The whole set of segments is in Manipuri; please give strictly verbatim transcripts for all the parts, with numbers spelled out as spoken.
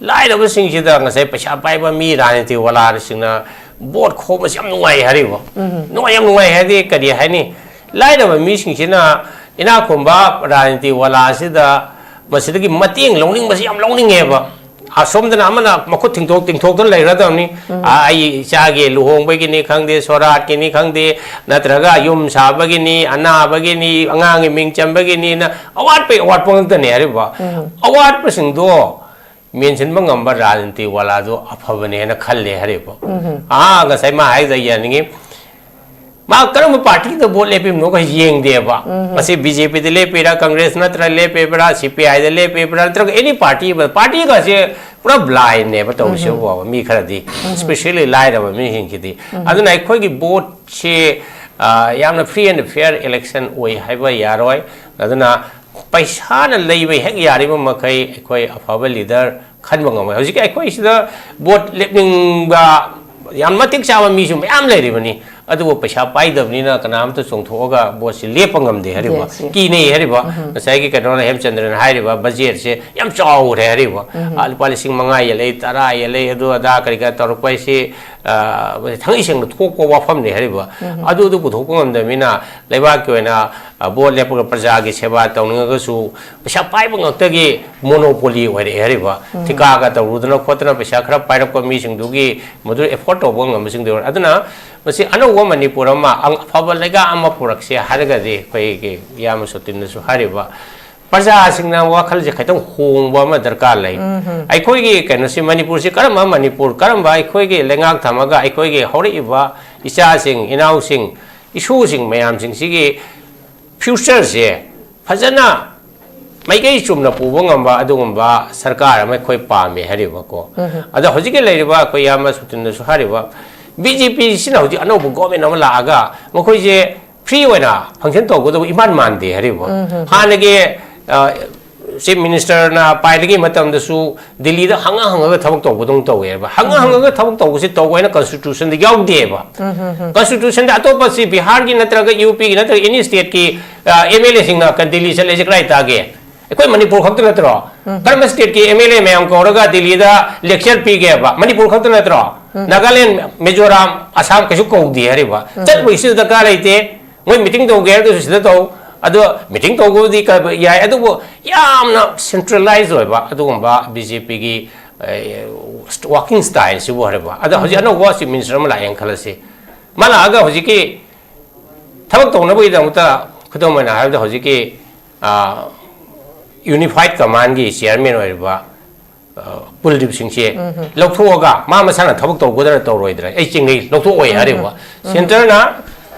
ꯂꯥꯏꯔꯕꯁꯤꯡꯁꯤꯗ ꯉꯁꯥꯏ ꯄꯩꯁꯥ ꯄꯥꯏꯕ ꯃꯤ ꯔꯥꯖꯅꯤꯇꯤ ꯋꯥꯂꯥꯁꯤꯡꯅ ꯚꯣꯠ ꯈꯣꯝꯕꯁꯤ ꯌꯥꯝ ꯅꯨꯡꯉꯥꯏ ꯍꯥꯏꯔꯤꯕ꯫ ꯅꯨꯡꯉꯥꯏ, ꯌꯥꯝ ꯅꯨꯡꯉꯥꯏ ꯍꯥꯏꯗꯤ ꯀꯔꯤ ꯍꯥꯏꯅꯤ? ꯂꯥꯏꯔꯕ ꯃꯤꯁꯤꯡꯁꯤꯅ ꯏꯅꯥꯛ ꯈꯨꯟꯕ ꯔꯥꯖꯅꯤꯇꯤ ꯋꯥꯂꯥꯁꯤꯗ ꯃꯁꯤꯗꯒꯤ ꯃꯇꯦꯡ ꯂꯧꯅꯤꯡꯕꯁꯤ ꯌꯥꯝ ꯂꯧꯅꯤꯡꯉꯦꯕ꯫ ꯑꯁꯣꯝꯗꯅ ꯑꯃꯅ ꯃꯈꯨꯠ ꯊꯤꯡꯊꯣꯛ ꯇꯤꯡꯊꯣꯛꯇꯅ ꯂꯩꯔꯗꯕꯅꯤ꯫ ꯎꯝ꯫ ꯑꯥ, ꯑꯩ ꯏꯆꯥꯒꯤ ꯂꯨꯍꯣꯡꯕꯒꯤꯅꯤ ꯈꯪꯗꯦ, ꯁꯣꯔꯥꯠꯀꯤꯅꯤ ꯈꯪꯗꯦ, ꯅꯠꯇ꯭ꯔꯒ ꯌꯨꯝ ꯁꯥꯕꯒꯤꯅꯤ, ꯑꯅꯥꯕꯒꯤꯅꯤ, ꯑꯉꯥꯡꯒꯤ ꯃꯤꯡ ꯆꯟꯕꯒꯤꯅꯤꯅ ꯑꯋꯥꯠꯄꯒꯤ ꯑꯋꯥꯠꯄ ꯉꯥꯛꯇꯅꯦ ꯍꯥꯏꯔꯤꯕ꯫ ꯎꯝ꯫ ꯑꯋꯥꯠꯄꯁꯤꯡꯗꯣ ꯃꯦꯟꯁꯤꯟꯕ ꯉꯝꯕ ꯔꯥꯖꯅꯤꯇꯤ ꯋꯥꯂꯥꯗꯣ ꯑꯐꯕꯅꯦꯅ ꯈꯜꯂꯦ ꯍꯥꯏꯔꯤꯕ꯫ ꯎꯝ꯫ ꯑꯥ, ꯉꯁꯥꯏ ꯃꯥ ꯍꯥꯏꯗ ꯌꯥꯅꯤꯡꯉꯤ꯫ ꯃꯥ ꯀꯔꯝꯕ ꯄꯥꯔꯇꯤꯗ ꯚꯣꯠ ꯂꯦꯞꯄꯤꯕꯅꯣ ꯀꯩ ꯌꯦꯡꯗꯦꯕ꯫ ꯎꯝ꯫ ꯃꯁꯤ ꯕꯤ ꯖꯦ ꯄꯤꯗ ꯂꯦꯞꯄꯤꯔꯥ, ꯀꯪꯒ꯭ꯔꯦꯁ ꯅꯠꯇ꯭ꯔ ꯂꯦꯞꯄꯤꯕ꯭ꯔꯥ, ꯁꯤ ꯄꯤ ꯑꯥꯏꯗ ꯂꯦꯞꯄꯤꯕ꯭ꯔꯥ, ꯅꯠꯇ꯭ꯔꯒ ꯑꯦꯅꯤ ꯄꯥꯔꯇꯤ, ꯄꯥꯔꯇꯤꯒꯁꯦ ꯄꯨꯔꯥ ꯕ꯭ꯂꯥꯏꯟꯅꯦꯕ ꯇꯧꯔꯤꯁꯦ ꯎꯝ꯫ ꯕꯣꯕ, ꯃꯤ ꯈꯔꯗꯤ, ꯎꯝ꯫ ꯏꯁꯄꯦꯁꯦꯜꯂꯤ ꯂꯥꯏꯔꯕ ꯃꯤꯁꯤꯡꯁꯤꯗꯤ꯫ ꯎꯝ꯫ ꯑꯗꯨꯅ ꯑꯩꯈꯣꯏꯒꯤ ꯚꯣꯠꯁꯤ, ꯑ, ꯌꯥꯝꯅ free and fair election ꯑꯣꯏ ꯍꯥꯏꯕ ꯌꯥꯔꯣꯏ꯫ ꯑꯗꯨꯅ ꯄꯩꯁꯥꯅ ꯂꯩꯕ ꯍꯦꯛ ꯌꯥꯔꯤꯕ ꯃꯈꯩ ꯑꯩꯈꯣꯏ ꯑꯐꯕ ꯂꯤꯗꯔ ꯈꯟꯕ ꯉꯝꯃꯣꯏ꯫ ꯍꯧꯖꯤꯛꯀꯤ ꯑꯩꯈꯣꯏ ꯁꯤꯗ ꯚꯣꯠ ꯂꯦꯞꯅꯤꯡꯕ ꯌꯥꯝ ꯃꯇꯤꯛ ꯆꯥꯕ ꯃꯤꯁꯨ ꯃꯌꯥꯝ ꯂꯩꯔꯤꯕꯅꯤ, ꯑꯗꯨꯕꯨ ꯄꯩꯁꯥ ꯄꯥꯏꯗꯕꯅꯤꯅ ꯀꯅꯥꯝꯇ ꯆꯣꯡꯊꯣꯛꯑꯒ ꯚꯣꯠꯁꯤ ꯂꯦꯞꯄ ꯉꯝꯗꯦ ꯍꯥꯏꯔꯤꯕ, yes, yes꯫ ꯀꯤꯅꯩ ꯍꯥꯏꯔꯤꯕ꯫ ꯎꯝ꯫ ꯉꯁꯥꯏꯒꯤ ꯀꯩꯅꯣꯅ, ꯍꯦꯝꯆꯟꯗ꯭ꯔꯅ ꯍꯥꯏꯔꯤꯕ ꯕꯖꯦꯠꯁꯦ ꯌꯥꯝ ꯆꯥꯎꯈ꯭ꯔꯦ ꯍꯥꯏꯔꯤꯕ꯫ ꯎꯝ꯫ ꯑꯥ, ꯂꯨꯄꯥ ꯂꯤꯁꯤꯡ ꯃꯉꯥ ꯌꯦꯜꯂꯛꯏ, ꯇꯔꯥ ꯌꯦꯜꯂꯛꯏ, ꯑꯗꯨ ꯑꯗꯥ ꯀꯔꯤ ꯀꯔꯥ ꯇꯧꯔꯛꯄ ꯍꯥꯏꯁꯤ, ꯑꯥ, ꯊꯥꯡꯉꯩ ꯁꯦꯡꯅ ꯊꯣꯛꯄ ꯋꯥꯐꯝꯅꯤ ꯍꯥꯏꯔꯤꯕ꯫ ꯎꯝ꯫ ꯑꯗꯨꯗꯨ ꯄꯨꯊꯣꯛꯄ ꯉꯝꯗꯕꯅꯤꯅ ꯂꯩꯕꯥꯛꯀꯤ ꯑꯣꯏꯅ, ꯑ, ꯚꯣꯠ ꯂꯦꯞꯄꯒ ꯄ꯭ꯔꯖꯥꯒꯤ ꯁꯦꯕꯥ ꯇꯧꯅꯤꯡꯉꯒꯁꯨ ꯄꯩꯁꯥ ꯄꯥꯏꯕ ꯉꯥꯛꯇꯒꯤ ꯃꯣꯅꯣꯄꯣꯂꯤ ꯑꯣꯏꯔꯛꯑꯦ ꯍꯥꯏꯔꯤꯕ꯫ ꯎꯝ꯫ ꯊꯤꯀꯥꯒ ꯇꯧꯔꯨꯗꯅ ꯈꯣꯠꯇꯅ ꯄꯩꯁꯥ ꯈꯔ ꯄꯥꯏꯔꯛꯄ ꯃꯤꯁꯤꯡꯗꯨꯒꯤ ꯃꯗꯨ ꯑꯦꯐꯣꯔꯗ ꯇꯧꯕ ꯉꯝꯕꯁꯤꯡꯗꯨ ꯑꯣꯏꯔꯦ꯫ ꯑꯗꯨꯅ ꯃꯁꯤ ꯑꯅꯧꯕ ꯃꯅꯤꯄꯨꯔ ꯑꯃ, ꯑꯪ-, ꯑꯐꯕ ꯂꯩꯉꯥꯛ ꯑꯃ ꯄꯨꯔꯛꯁꯦ ꯍꯥꯏꯔꯒꯗꯤ ꯑꯩꯈꯣꯏꯒꯤ ꯏꯌꯥꯝꯕ ꯁꯣꯇꯤꯟꯅꯁꯨ ꯍꯥꯏꯔꯤꯕ, ꯄ꯭ꯔꯖꯥꯁꯤꯡꯅ ꯋꯥꯈꯜꯁꯦ ꯈꯤꯇꯪ ꯍꯣꯡꯕ ꯑꯃ ꯗꯔꯀꯥꯔ ꯂꯩ꯫ ꯎꯝ ꯍꯝ꯫ ꯑꯩꯈꯣꯏꯒꯤ ꯀꯩꯅꯣꯁꯤ, ꯃꯅꯤꯄꯨꯔꯁꯤ ꯀꯔꯝꯕ ꯃꯅꯤꯄꯨꯔ, ꯀꯔꯝꯕ ꯑꯩꯈꯣꯏꯒꯤ ꯂꯩꯉꯥꯛ ꯊꯝꯃꯒ ꯑꯩꯈꯣꯏꯒꯤ ꯍꯧꯔꯛꯏꯕ ꯏꯆꯥꯁꯤꯡ, ꯏꯅꯥꯎꯁꯤꯡ, ꯏꯁꯨꯁꯤꯡ ꯃꯌꯥꯝꯁꯤꯡꯁꯤꯒꯤ ꯐ꯭ꯌꯨꯆꯔꯁꯦ ꯐꯖꯅ ꯃꯥꯏꯀꯩ ꯆꯨꯝꯅ ꯄꯨꯕ ꯉꯝꯕ ꯑꯗꯨꯒꯨꯝꯕ ꯁꯔꯀꯥꯔ ꯑꯃ ꯑꯩꯈꯣꯏ ꯄꯥꯝꯃꯦ ꯍꯥꯏꯔꯤꯕꯀꯣ꯫ ꯎꯝ ꯍꯝ꯫ ꯑꯗꯣ ꯍꯧꯖꯤꯛꯀꯤ ꯂꯩꯔꯤꯕ ꯑꯩꯈꯣꯏ ꯏꯌꯥꯝꯕ ꯁꯨꯇꯤꯟꯗꯁꯨ ꯍꯥꯏꯔꯤꯕ, ꯕꯤ ꯖꯦ ꯄꯤꯁꯤꯅ ꯍꯧꯖꯤꯛ ꯑꯅꯧꯕ ꯒꯣꯔꯃꯦꯟ ꯑꯃ ꯂꯥꯛꯑꯒ ꯃꯈꯣꯏꯁꯦ ꯐ꯭ꯔꯤ ꯑꯣꯏꯅ ꯐꯪꯁꯟ ꯇꯧꯒꯗꯕ ꯏꯃꯥꯟ ꯃꯥꯟꯗꯦ ꯍꯥꯏꯔꯤꯕ꯫ ꯎꯝ ꯍꯝ꯫ ꯍꯥꯟꯅꯒꯤ, ꯑ, ꯆꯤꯐ ꯃꯤꯅꯤꯁꯇꯔꯅ ꯄꯥꯏꯔꯤꯉꯩ ꯃꯇꯝꯗꯁꯨ ꯗꯤꯜꯂꯤꯗ ꯍꯪꯉ ꯍꯪꯉꯒ ꯊꯕꯛ ꯇꯧꯕꯗꯧꯅ ꯇꯧꯋꯦꯕ꯫ ꯍꯪꯉ ꯎꯝ꯫ ꯍꯪꯉꯒ ꯊꯕꯛ ꯇꯧꯕꯁꯦ ꯇꯧꯕ ꯍꯥꯏꯅ ꯀꯟꯁꯇꯤꯇ꯭ꯌꯨꯁꯟꯗ ꯌꯥꯎꯗꯦꯕ꯫ ꯎꯝ ꯍꯝ ꯍꯝ꯫ ꯀꯟꯁꯇꯤꯇ꯭ꯌꯨꯁꯟꯗ ꯑꯇꯣꯞꯄ ꯁꯤ ꯕꯤꯍꯥꯔꯒꯤ ꯅꯠꯇ꯭ꯔꯒ ꯌꯨ ꯄꯤꯒꯤ ꯅꯠꯇ꯭ꯔꯒ ꯑꯦꯅꯤ ꯁ꯭ꯇꯦꯠꯀꯤ, ꯑ, ꯑꯦꯝ ꯑꯦꯜ ꯑꯦꯁꯤꯡꯅ ꯀ-, ꯗꯤꯜꯂꯤ ꯆꯠꯂꯦꯁꯦ ꯀꯗꯥꯏ ꯇꯥꯒꯦ? ꯑꯩꯈꯣꯏ ꯃꯅꯤꯄꯨꯔ ꯈꯛꯇ ꯅꯠꯇ꯭ꯔꯣ? ꯀꯔꯝꯕ ꯁ꯭ꯇꯦꯠꯀꯤ ꯑꯦꯝ ꯑꯦꯜ ꯑꯦ ꯃꯌꯥꯝ ꯀꯧꯔꯒ ꯗꯤꯜꯂꯤꯗ ꯂꯦꯛꯆꯔ ꯄꯤꯒꯦꯕ? ꯃꯅꯤꯄꯨꯔ ꯈꯛꯇ ꯅꯠꯇ꯭ꯔꯣ? ꯅꯥꯒꯥꯂꯦꯟ, ꯃꯤꯖꯣꯔꯥꯝ, ꯑꯁꯥꯝ ꯀꯩꯁꯨ ꯀꯧꯗꯦ ꯍꯥꯏꯔꯤꯕ꯫ ꯆꯠꯄꯒꯤꯁꯨ ꯗꯔꯀꯥꯔ ꯂꯩꯇꯦ꯫ ꯃꯣꯏ ꯃꯤꯇꯤꯡ ꯇꯧꯒꯦ ꯍꯥꯏꯔꯒꯁꯨ ꯁꯤꯗ ꯇꯧ꯫ ꯑꯗꯣ ꯃꯤꯇꯤꯡ ꯇꯧꯕꯕꯨꯗꯤ ꯀ-, ꯌꯥꯏ, ꯑꯗꯨꯕꯨ ꯌꯥꯝꯅ ꯁꯦꯟꯇ꯭ꯔꯦꯂꯥꯏꯖ ꯑꯣꯏꯕ ꯑꯗꯨꯒꯨꯝꯕ ꯕꯤ ꯖꯦ ꯄꯤꯒꯤ, ꯑꯦ, ꯋꯥꯔꯀꯤꯡ ꯁ꯭ꯇꯥꯏꯜꯁꯤꯕꯨ ꯍꯥꯏꯔꯤꯕ꯫ ꯑꯗꯣ ꯍꯧꯖꯤꯛ ꯑꯅꯧꯕ ꯆꯤꯐ ꯃꯤꯅꯤꯁꯇꯔ ꯑꯃ ꯂꯥꯛꯑꯦꯅ ꯈꯜꯂꯁꯤ꯫ ꯃꯥ ꯂꯥꯛꯑꯒ ꯍꯧꯖꯤꯛꯀꯤ ꯊꯕꯛ ꯇꯧꯅꯕꯒꯤꯗꯃꯛꯇ, ꯈꯨꯗꯝ ꯑꯣꯏꯅ ꯍꯥꯏꯔꯕꯗ, ꯍꯧꯖꯤꯛꯀꯤ, ꯑ, ꯌꯨꯅꯤꯐꯥꯏꯠ ꯀꯃꯥꯟꯒꯤ ꯆꯤꯌꯔꯃꯦꯟ ꯑꯣꯏꯔꯤꯕ, ꯑ, ꯀꯨꯜꯗꯤꯞ ꯁꯤꯡꯁꯦ ꯂꯧꯊꯣꯛꯑꯒ ꯃꯥ ꯃꯁꯥꯅ ꯊꯕꯛ ꯇꯧꯒꯗ꯭ꯔꯥ ꯇꯧꯔꯣꯏꯗ꯭ꯔꯥ ꯑꯩ ꯆꯤꯡꯅꯩ, ꯂꯧꯊꯣꯛꯑꯣꯏ ꯍꯥꯏꯔꯤꯕ꯫ ꯁꯦꯟꯇꯔꯅ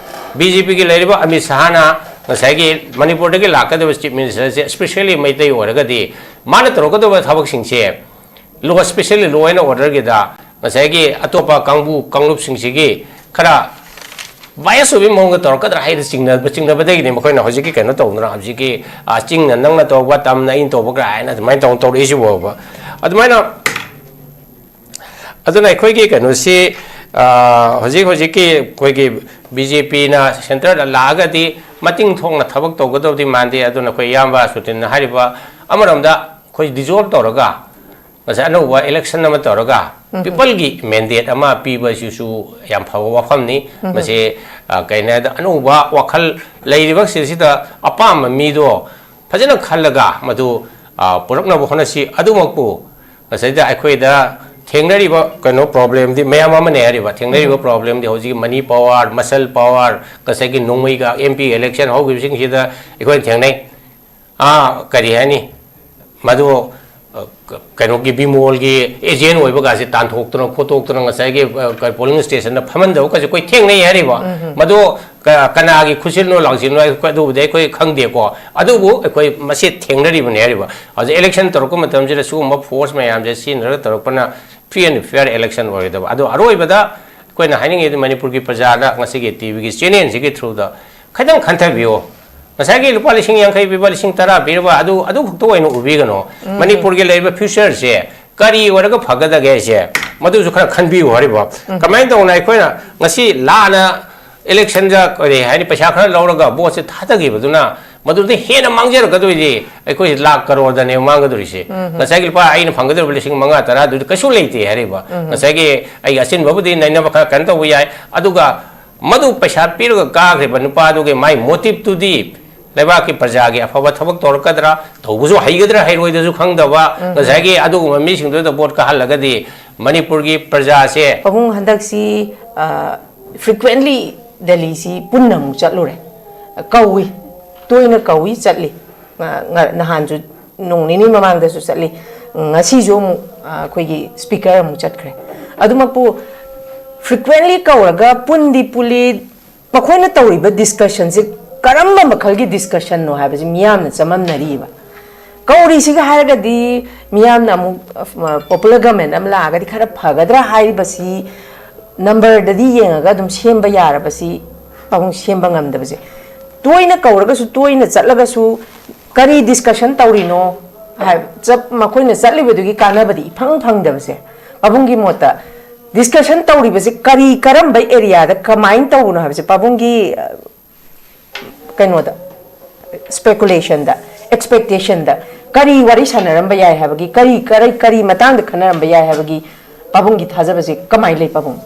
ꯕꯤ ꯖꯦ ꯄꯤꯒꯤ ꯂꯩꯔꯤꯕ ꯑꯃꯤꯠ ꯁꯍꯥꯅ ꯉꯁꯥꯏꯒꯤ ꯃꯅꯤꯄꯨꯔꯗꯒꯤ ꯂꯥꯛꯀꯗꯕ ꯆꯤꯐ ꯃꯤꯅꯤꯁꯇꯔꯁꯦ, ꯏꯁꯄꯦꯁꯦꯜꯂꯤ ꯃꯩꯇꯩ ꯑꯣꯏꯔꯒꯗꯤ, ꯃꯥꯅ ꯇꯧꯔꯛꯀꯗꯕ ꯊꯕꯛꯁꯤꯡꯁꯦ ꯂꯣ, ꯏꯁꯄꯦꯁꯦꯜꯂꯤ ꯂꯣ ꯑꯦꯟ ꯑꯣꯔꯗꯔꯒꯤꯗ ꯉꯁꯥꯏꯒꯤ ꯑꯇꯣꯞꯄ ꯀꯥꯡꯕꯨ ꯀꯥꯡꯂꯨꯞꯁꯤꯡꯁꯤꯒꯤ ꯈꯔ ꯕꯥꯏꯁ ꯑꯣꯏꯕꯒꯤ ꯃꯑꯣꯡꯗ ꯇꯧꯔꯛꯀꯗ꯭ꯔꯥ ꯍꯥꯏꯅ ꯆꯤꯡꯅꯕ, ꯆꯤꯡꯅꯕꯗꯒꯤꯅꯤ ꯃꯈꯣꯏꯅ ꯍꯧꯖꯤꯛꯀꯤ ꯀꯩꯅꯣ ꯇꯧꯗꯅ, ꯍꯧꯖꯤꯛꯀꯤ, ꯑ, ꯆꯤꯡꯅ ꯅꯪꯅ ꯇꯧꯕ, ꯇꯝꯅ ꯑꯩꯅ ꯇꯧꯕ ꯀꯥꯏꯅ ꯑꯗꯨꯃꯥꯏꯅ ꯇꯧ-, ꯇꯧꯔꯛꯏꯁꯤꯕꯣꯕ꯫ ꯑꯗꯨꯃꯥꯏꯅ, ꯑꯗꯨꯅ ꯑꯩꯈꯣꯏꯒꯤ ꯀꯩꯅꯣꯁꯤ, ꯑ, ꯍꯧꯖꯤꯛ ꯍꯧꯖꯤꯛꯀꯤ ꯑꯩꯈꯣꯏꯒꯤ ꯕꯤ ꯖꯦ ꯄꯤꯅ ꯁꯦꯟꯇꯔꯗ ꯂꯥꯛꯑꯒꯗꯤ ꯃꯇꯤꯡ ꯊꯣꯛꯅ ꯊꯕꯛ ꯇꯧꯒꯗꯕꯗꯤ ꯃꯥꯟꯗꯦ꯫ ꯑꯗꯨꯅ ꯑꯩꯈꯣꯏ ꯏꯌꯥꯝꯕ ꯁꯨꯇꯤꯟꯅ ꯍꯥꯏꯔꯤꯕ, ꯑꯃꯔꯣꯝꯗ ꯑꯩꯈꯣꯏ ꯗꯤꯖꯣꯜꯕ ꯇꯧꯔꯒ ꯉꯁꯥꯏ ꯑꯅꯧꯕ ꯏꯂꯦꯛꯁꯟ ꯑꯃ ꯇꯧꯔꯒ ꯄꯤꯄꯜꯒꯤ ꯃꯦꯟꯗꯦꯠ ꯑꯃ ꯄꯤꯕ ꯑꯁꯤꯁꯨ ꯌꯥꯝ ꯐꯕ ꯋꯥꯐꯝꯅꯤ꯫ ꯃꯁꯤ, ꯑ, ꯀꯩꯅꯣ ꯍꯥꯏꯗ, ꯑꯅꯧꯕ ꯋꯥꯈꯜ ꯂꯩꯔꯤꯕꯁꯤꯗ ꯑꯄꯥꯝꯕ ꯃꯤꯗꯣ ꯐꯖꯅ ꯈꯜꯂꯒ ꯃꯗꯨ, ꯑ, ꯄꯨꯔꯛꯅꯕ ꯍꯣꯠꯅꯁꯤ꯫ ꯑꯗꯨꯃꯛꯄꯨ ꯉꯁꯥꯏꯗ ꯑꯩꯈꯣꯏꯗ ꯊꯦꯡꯅꯔꯤꯕ ꯀꯩꯅꯣ ꯄ꯭ꯔꯣꯕ꯭ꯂꯦꯝꯗꯤ ꯃꯌꯥꯝ ꯑꯃꯅꯦ ꯍꯥꯏꯔꯤꯕ꯫ ꯊꯦꯡꯅꯔꯤꯕ ꯄ꯭ꯔꯣꯕ꯭ꯂꯦꯝꯗꯤ ꯍꯧꯖꯤꯛꯀꯤ ꯃꯅꯤ ꯄꯋꯥꯔ, ꯃꯁꯜ ꯄꯋꯥꯔ, ꯉꯁꯥꯏꯒꯤ ꯅꯣꯡꯃꯩꯒ ꯑꯦꯝ ꯄꯤ ꯏꯂꯦꯛꯁꯟ ꯍꯧꯈꯤꯕꯁꯤꯡꯁꯤꯗ ꯑꯩꯈꯣꯏꯅ ꯊꯦꯡꯅꯩ꯫ ꯑꯥ, ꯀꯔꯤ ꯍꯥꯏꯅꯤ? ꯃꯗꯨ, ꯑ, ꯀ-, ꯀꯩꯅꯣꯒꯤ ꯕꯤꯃꯣꯜꯒꯤ ꯑꯦꯖꯦꯟ ꯑꯣꯏꯕꯒꯥꯁꯦ ꯇꯥꯟꯊꯣꯛꯇꯅ ꯈꯣꯠꯇꯣꯛꯇꯅ ꯉꯁꯥꯏꯒꯤ, ꯑ, ꯀ-, ꯄꯣꯂꯤꯡ ꯁ꯭ꯇꯦꯁꯟꯗ ꯐꯝꯍꯟꯗꯕꯒꯁꯦ ꯑꯩꯈꯣꯏ ꯊꯦꯡꯅꯩ ꯍꯥꯏꯔꯤꯕ꯫ ꯃꯗꯨ ꯀ-, ꯀꯅꯥꯒꯤ ꯈꯨꯠꯁꯤꯟꯅꯣ ꯂꯥꯡꯁꯤꯟꯅꯣ ꯍꯥꯏ-, ꯑꯗꯨꯕꯨꯗꯤ ꯑꯩꯈꯣꯏ ꯈꯪꯗꯦꯀꯣ꯫ ꯑꯗꯨꯕꯨ ꯑꯩꯈꯣꯏ ꯃꯁꯤ ꯊꯦꯡꯅꯔꯤꯕꯅꯦ ꯍꯥꯏꯔꯤꯕ꯫ ꯍꯧꯖꯤꯛ ꯏꯂꯦꯛꯁꯟ ꯇꯧꯔꯛꯄ ꯃꯇꯝꯁꯤꯗ ꯁꯤꯒꯨꯝꯕ ꯐꯣꯔꯁ ꯃꯌꯥꯝꯁꯦ ꯁꯤꯖꯤꯟꯅꯔꯒ ꯇꯧꯔꯛꯄꯅ free and fair election ꯑꯣꯏꯔꯣꯏꯗꯕ꯫ ꯑꯗꯣ ꯑꯔꯣꯏꯕꯗ ꯑꯩꯈꯣꯏꯅ ꯍꯥꯏꯅꯤꯡꯉꯤꯗꯤ ꯃꯅꯤꯄꯨꯔꯒꯤ ꯄ꯭ꯔꯖꯥꯗ ꯉꯁꯤꯒꯤ ꯇꯤ ꯚꯤꯒꯤ ꯆꯦꯅꯦꯜꯁꯤꯒꯤ ꯊ꯭ꯔꯨꯗ ꯈꯤꯇꯪ ꯈꯟꯊꯕꯤꯌꯨ꯫ ꯉꯁꯥꯏꯒꯤ ꯂꯨꯄꯥ ꯂꯤꯁꯤꯡ ꯌꯥꯡꯈꯩ ꯄꯤꯕ, ꯂꯤꯁꯤꯡ ꯇꯔꯥ ꯄꯤꯔꯕ ꯑꯗꯨ, ꯑꯗꯨ ꯈꯛꯇ ꯑꯣꯏꯅ ꯎꯕꯤꯒꯅꯨ꯫ ꯃꯅꯤꯄꯨꯔꯒꯤ ꯂꯩꯔꯤꯕ ꯐ꯭ꯌꯨꯆꯔꯁꯦ ꯀꯔꯤ ꯑꯣꯏꯔꯒ ꯐꯒꯗꯒꯦ ꯍꯥꯏꯁꯦ ꯃꯗꯨꯁꯨ ꯈꯔ ꯈꯟꯕꯤꯌꯨ ꯍꯥꯏꯔꯤꯕ꯫ ꯀꯃꯥꯏꯅ ꯇꯧꯅ ꯑꯩꯈꯣꯏꯅ ꯉꯁꯤ ꯂꯥꯟꯅ ꯏꯂꯦꯛꯁꯟꯗ ꯀꯔꯤ ꯍꯥꯏꯅꯤ, ꯄꯩꯁꯥ ꯈꯔ ꯂꯧꯔꯒ ꯚꯣꯠꯁꯦ ꯊꯥꯗꯈꯤꯕꯗꯨꯅ ꯃꯗꯨꯗ ꯍꯦꯟꯅ ꯃꯥꯡꯖꯔꯛꯀꯗꯣꯏꯗꯤ ꯑꯩꯈꯣꯏ ꯂꯥꯛ ꯀꯔꯣꯔꯗꯅꯦ ꯃꯥꯡꯒꯗꯣꯔꯤꯁꯦ꯫ ꯉꯁꯥꯏꯒꯤ ꯂꯨꯄꯥ ꯑꯩꯅ ꯐꯪꯒꯗꯧꯔꯤꯕ ꯂꯤꯁꯤꯡ ꯃꯉꯥ ꯇꯔꯥꯗꯨꯗꯤ ꯀꯩꯁꯨ ꯂꯩꯇꯦ ꯍꯥꯏꯔꯤꯕ꯫ ꯉꯁꯥꯏꯒꯤ ꯑꯩꯒꯤ ꯑꯆꯤꯟꯕꯕꯨꯗꯤ ꯅꯩꯅꯕ ꯈꯔ ꯀꯩꯅꯣ ꯇꯧꯕ ꯌꯥꯏ꯫ ꯑꯗꯨꯒ ꯃꯗꯨ ꯄꯩꯁꯥ ꯄꯤꯔꯒ ꯀꯥꯈ꯭ꯔꯤꯕ ꯅꯨꯄꯥꯗꯨꯒꯤ ꯃꯥꯏ ꯃꯣꯇꯤꯞꯇꯨꯗꯤ ꯂꯩꯕꯥꯛꯀꯤ ꯄ꯭ꯔꯖꯥꯒꯤ ꯑꯐꯕ ꯊꯕꯛ ꯇꯧꯔꯛꯀꯗ꯭ꯔꯥ, ꯇꯧꯕꯁꯨ ꯍꯩꯒꯗ꯭ꯔꯥ ꯍꯩꯔꯣꯏꯗꯁꯨ ꯈꯪꯗꯕ, ꯉꯁꯥꯏꯒꯤ ꯑꯗꯨꯒꯨꯝꯕ ꯃꯤꯁꯤꯡꯗꯨꯗ ꯚꯣꯠ ꯀꯥꯍꯜꯂꯒꯗꯤ ꯃꯅꯤꯄꯨꯔꯒꯤ ꯄ꯭ꯔꯖꯥꯁꯦ ꯄꯥꯕꯨꯡ ꯍꯟꯗꯛꯁꯤ, ꯑ, frequently ꯗꯦꯜꯂꯤꯁꯤ ꯄꯨꯟꯅ ꯑꯃꯨꯛ ꯆꯠꯂꯨꯔꯦ꯫ ꯀꯧꯏ, ꯇꯣꯏꯅ ꯀꯧꯏ, ꯆꯠꯂꯤ꯫ ꯉ-, ꯉ-, ꯅꯍꯥꯟꯁꯨ, ꯅꯣꯡ ꯅꯤꯅꯤ ꯃꯃꯥꯡꯗꯁꯨ ꯆꯠꯂꯤ꯫ ꯉꯁꯤꯁꯨ ꯑꯃꯨꯛ, ꯑ, ꯑꯩꯈꯣꯏꯒꯤ speaker ꯑꯃꯨꯛ ꯆꯠꯈ꯭ꯔꯦ꯫ ꯑꯗꯨꯃꯛꯄꯨ frequently ꯀꯧꯔꯒ ꯄꯨꯟꯗꯤ ꯄꯨꯜꯂꯤ, ꯃꯈꯣꯏꯅ ꯇꯧꯔꯤꯕ discussionꯁꯦ ꯀꯔꯝꯕ ꯃꯈꯜꯒꯤ discussionꯅꯣ ꯍꯥꯏꯕꯁꯤ ꯃꯤꯌꯥꯝꯅ ꯆꯃꯝꯅꯔꯤꯕ꯫ ꯀꯧꯔꯤꯁꯤꯒ ꯍꯥꯏꯔꯒꯗꯤ ꯃꯤꯌꯥꯝꯅ ꯑꯃꯨꯛ, ꯑ, popular government ꯑꯃ ꯂꯥꯛꯑꯒꯗꯤ ꯈꯔ ꯐꯒꯗ꯭ꯔꯥ ꯍꯥꯏꯔꯤꯕꯁꯤ numberꯗꯗꯤ ꯌꯦꯡꯉꯒ ꯑꯗꯨꯝ ꯁꯦꯝꯕ ꯌꯥꯔꯕꯁꯤ ꯄꯥꯕꯨꯡ ꯁꯦꯝꯕ ꯉꯝꯗꯕꯁꯦ꯫ ꯇꯣꯏꯅ ꯀꯧꯔꯒꯁꯨ ꯇꯣꯏꯅ ꯆꯠꯂꯒꯁꯨ ꯀꯔꯤ discussion ꯇꯧꯔꯤꯅꯣ ꯍꯥꯏ-, ꯆꯞ-, ꯃꯈꯣꯏꯅ ꯆꯠꯂꯤꯕꯗꯨꯒꯤ ꯀꯥꯟꯅꯕꯗꯤ ꯏꯐꯪ ꯐꯪꯗꯕꯁꯦ꯫ ꯄꯥꯕꯨꯡꯒꯤ ꯃꯣꯠꯇ discussion ꯇꯧꯔꯤꯕꯁꯦ ꯀꯔꯤ ꯀꯔꯝꯕ areaꯗ ꯀꯃꯥꯏꯅ ꯇꯧꯕꯅꯣ ꯍꯥꯏꯕꯁꯦ ꯄꯥꯕꯨꯡꯒꯤ, ꯑ, ꯀꯩꯅꯣꯗ, speculationꯗ, expectationꯗ ꯀꯔꯤ ꯋꯥꯔꯤ ꯁꯥꯟꯅꯔꯝꯕ ꯌꯥꯏ ꯍꯥꯏꯕꯒꯤ, ꯀꯔꯤ, ꯀꯔꯤ, ꯀꯔꯤ ꯃꯇꯥꯡꯗ ꯈꯟꯅꯔꯝꯕ ꯌꯥꯏ ꯍꯥꯏꯕꯒꯤ ꯄꯥꯕꯨꯡꯒꯤ ꯊꯥꯖꯕꯁꯦ ꯀꯃꯥꯏꯅ ꯂꯩ ꯄꯥꯕꯨꯡ?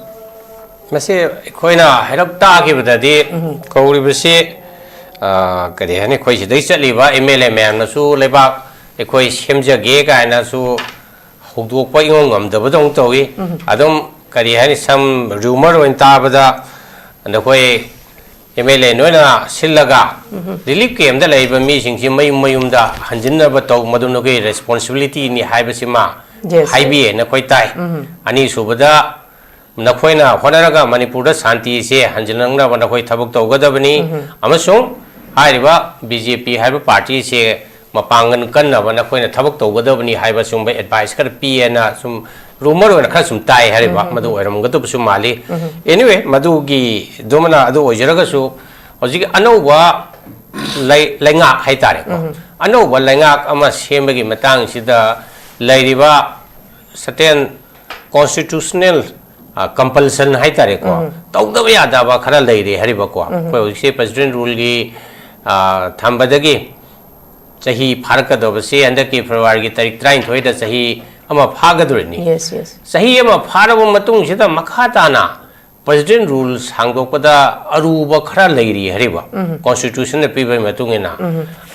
ꯃꯁꯤ ꯑꯩꯈꯣꯏꯅ ꯍꯥꯏꯔꯞ ꯇꯥꯈꯤꯕꯗꯗꯤ ꯀꯧꯔꯤꯕꯁꯤ, ꯑ, ꯀꯔꯤ ꯍꯥꯏꯅꯤ, ꯑꯩꯈꯣꯏ ꯁꯤꯗꯩ ꯆꯠꯂꯤꯕ MLA ꯃꯌꯥꯝꯅꯁꯨ ꯂꯩꯕꯥꯛ ꯑꯩꯈꯣꯏ ꯁꯦꯝꯖꯒꯦ ꯀꯥꯏꯅꯁꯨ ꯍꯧꯗꯣꯛꯄ ꯏꯉꯝ ꯉꯝꯗꯕꯗꯧꯅ ꯇꯧꯏ꯫ ꯑꯗꯨꯝ ꯀꯔꯤ ꯍꯥꯏꯅꯤ, some rumour ꯑꯣꯏꯅ ꯇꯥꯕꯗ ꯅꯈꯣꯏ MLA ꯅꯣꯏꯅ ꯁꯤꯜꯂꯒ relief campꯇ ꯂꯩꯔꯤꯕ ꯃꯤꯁꯤꯡꯁꯤ ꯃꯌꯨꯝ ꯃꯌꯨꯝꯗ ꯍꯟꯖꯤꯟꯅꯕ ꯇꯧ, ꯃꯗꯨ ꯅꯈꯣꯏꯒꯤ responsibilityꯅꯤ ꯍꯥꯏꯕꯁꯤꯃ ꯍꯥꯏꯕꯤꯌꯦ ꯅꯈꯣꯏ ꯇꯥꯏ꯫ ꯑꯅꯤꯁꯨꯕꯗ, ꯅꯈꯣꯏꯅ ꯍꯣꯠꯅꯔꯒ ꯃꯅꯤꯄꯨꯔꯗ ꯁꯥꯟꯇꯤꯁꯦ ꯍꯟꯖꯤꯜꯂꯛꯅꯕ ꯅꯈꯣꯏ ꯊꯕꯛ ꯇꯧꯒꯗꯕꯅꯤ ꯑꯃꯁꯨꯡ ꯍꯥꯏꯔꯤꯕ BJP ꯍꯥꯏꯕ partyꯁꯦ ꯃꯄꯥꯡꯒꯜ ꯀꯟꯅꯕ ꯅꯈꯣꯏꯅ ꯊꯕꯛ ꯇꯧꯒꯗꯕꯅꯤ ꯍꯥꯏꯕ ꯁꯨꯝꯕ advice ꯈꯔ ꯄꯤꯌꯦꯅ ꯁꯨꯝ rumour ꯑꯣꯏꯅ ꯈꯔ ꯁꯨꯝ ꯇꯥꯏ ꯍꯥꯏꯔꯤꯕ, ꯃꯗꯨ ꯑꯣꯏꯔꯝꯒꯗꯕꯁꯨ ꯃꯥꯜꯂꯤ꯫ Anyway, ꯃꯗꯨꯒꯤꯗꯨꯃꯅ ꯑꯗꯨ ꯑꯣꯏꯖꯔꯒꯁꯨ, ꯍꯧꯖꯤꯛ ꯑꯅꯧꯕ ꯂꯩ-, ꯂꯩꯉꯥꯛ ꯍꯥꯏꯇꯥꯔꯦꯀꯣ, ꯑꯅꯧꯕ ꯂꯩꯉꯥꯛ ꯑꯃ ꯁꯦꯝꯕꯒꯤ ꯃꯇꯥꯡꯁꯤꯗ ꯂꯩꯔꯤꯕ certain constitutional, ꯑ, compulsion ꯍꯥꯏꯇꯥꯔꯦꯀꯣ, ꯇꯧꯗꯕ ꯌꯥꯗꯕ ꯈꯔ ꯂꯩꯔꯦ ꯍꯥꯏꯔꯤꯕꯀꯣ꯫ ꯑꯩꯈꯣꯏ ꯍꯧꯖꯤꯛꯁꯦ President ruleꯒꯤ ꯑ, ꯊꯝꯕꯗꯒꯤ ꯆꯍꯤ ꯐꯥꯔꯛꯀꯗꯧꯕꯁꯤ ꯍꯟꯗꯛꯀꯤ ꯐꯦꯕ꯭ꯔꯨꯋꯥꯔꯤꯒꯤ ꯇꯥꯔꯤꯛ ꯇꯔꯥꯅꯤꯊꯣꯏꯗ ꯆꯍꯤ ꯑꯃ ꯐꯥꯒꯗꯧꯔꯤꯅꯤ꯫ Yes, yes. ꯆꯍꯤ ꯑꯃ ꯐꯥꯔꯕ ꯃꯇꯨꯡꯁꯤꯗ ꯃꯈꯥ ꯇꯥꯅ President Rule ꯁꯥꯡꯗꯣꯛꯄꯗ ꯑꯔꯨꯕ ꯈꯔ ꯂꯩꯔꯤ ꯍꯥꯏꯔꯤꯕ, Constitutionꯅ ꯄꯤꯕꯒꯤ ꯃꯇꯨꯡ ꯏꯟꯅ꯫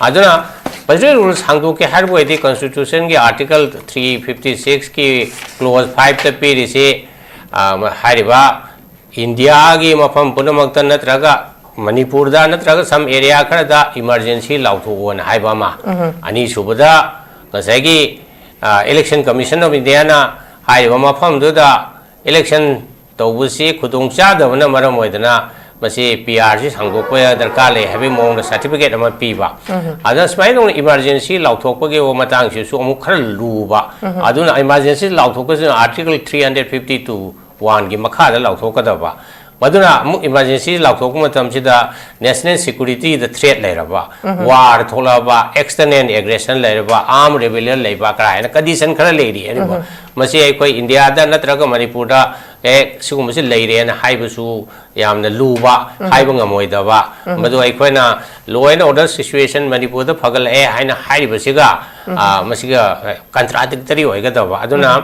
ꯑꯗꯨꯅ President Rule ꯁꯥꯡꯗꯣꯛꯀꯦ ꯍꯥꯏꯕ ꯑꯣꯏꯔꯗꯤ Constitutionꯒꯤ Article three fifty sixꯀꯤ clause fiveꯇ ꯄꯤꯔꯤꯁꯤ, ꯑ, ꯍꯥꯏꯔꯤꯕ ꯏꯟꯗꯤꯌꯥꯒꯤ ꯃꯐꯝ ꯄꯨꯝꯅꯃꯛꯇ ꯅꯠꯇ꯭ꯔꯒ ꯃꯅꯤꯄꯨꯔꯗ ꯅꯠꯇ꯭ꯔꯒ some area ꯈꯔꯗ emergency ꯂꯥꯎꯊꯣꯛꯑꯣꯅ ꯍꯥꯏꯕ ꯑꯃ꯫ ꯑꯅꯤꯁꯨꯕꯗ ꯉꯁꯥꯏꯒꯤ, ꯑ, Election Commission of Indiaꯅ ꯍꯥꯏꯔꯤꯕ ꯃꯐꯝꯗꯨꯗ election ꯇꯧꯕꯁꯤ ꯈꯨꯗꯣꯡ ꯆꯥꯗꯕꯅ ꯃꯔꯝ ꯑꯣꯏꯗꯅ ꯃꯁꯤ P R ꯁꯤ ꯁꯥꯡꯗꯣꯛꯄ ꯗꯔꯀꯥꯔ ꯂꯩ ꯍꯥꯏꯕꯒꯤ ꯃꯑꯣꯡꯗ certificate ꯑꯃ ꯄꯤꯕ꯫ ꯑꯗꯨꯅ ꯁꯨꯃꯥꯏꯅ ꯇꯧꯅ emergency ꯂꯥꯎꯊꯣꯛꯄꯒꯤ ꯃꯇꯥꯡꯁꯤꯁꯨ ꯑꯃꯨꯛ ꯈꯔ ꯂꯨꯕ꯫ ꯑꯗꯨꯅ emergency ꯂꯥꯎꯊꯣꯛꯄꯁꯤꯅ Article three hundred fifty two oneꯒꯤ ꯃꯈꯥꯗ ꯂꯥꯎꯊꯣꯛꯀꯗꯕ꯫ ꯃꯗꯨꯅ ꯑꯃꯨꯛ emergency ꯂꯥꯎꯊꯣꯛꯄ ꯃꯇꯝꯁꯤꯗ national securityꯗ threat ꯂꯩꯔꯕ, war ꯊꯣꯛꯂꯛꯑꯕ, external aggression ꯂꯩꯔꯕ, armed rebellion ꯂꯩꯕ ꯀꯔꯥꯏꯅ condition ꯈꯔ ꯂꯩꯔꯤ ꯍꯥꯏꯔꯤꯕ꯫ ꯃꯁꯤ ꯑꯩꯈꯣꯏ ꯏꯟꯗꯤꯌꯥꯗ ꯅꯠꯇ꯭ꯔꯒ ꯃꯅꯤꯄꯨꯔꯗ, ꯑꯦ, ꯁꯤꯒꯨꯝꯕꯁꯤ ꯂꯩꯔꯦꯅ ꯍꯥꯏꯕꯁꯨ ꯌꯥꯝꯅ ꯂꯨꯕ, ꯍꯥꯏꯕ ꯉꯝꯃꯣꯏꯗꯕ꯫ ꯃꯗꯨ ꯑꯩꯈꯣꯏꯅ law and order situation ꯃꯅꯤꯄꯨꯔꯗ ꯐꯒꯠꯂꯛꯑꯦ ꯍꯥꯏꯅ ꯍꯥꯏꯔꯤꯕꯁꯤꯒ, ꯑ, ꯃꯁꯤꯒ contradictory ꯑꯣꯏꯒꯗꯕ꯫ ꯑꯗꯨꯅ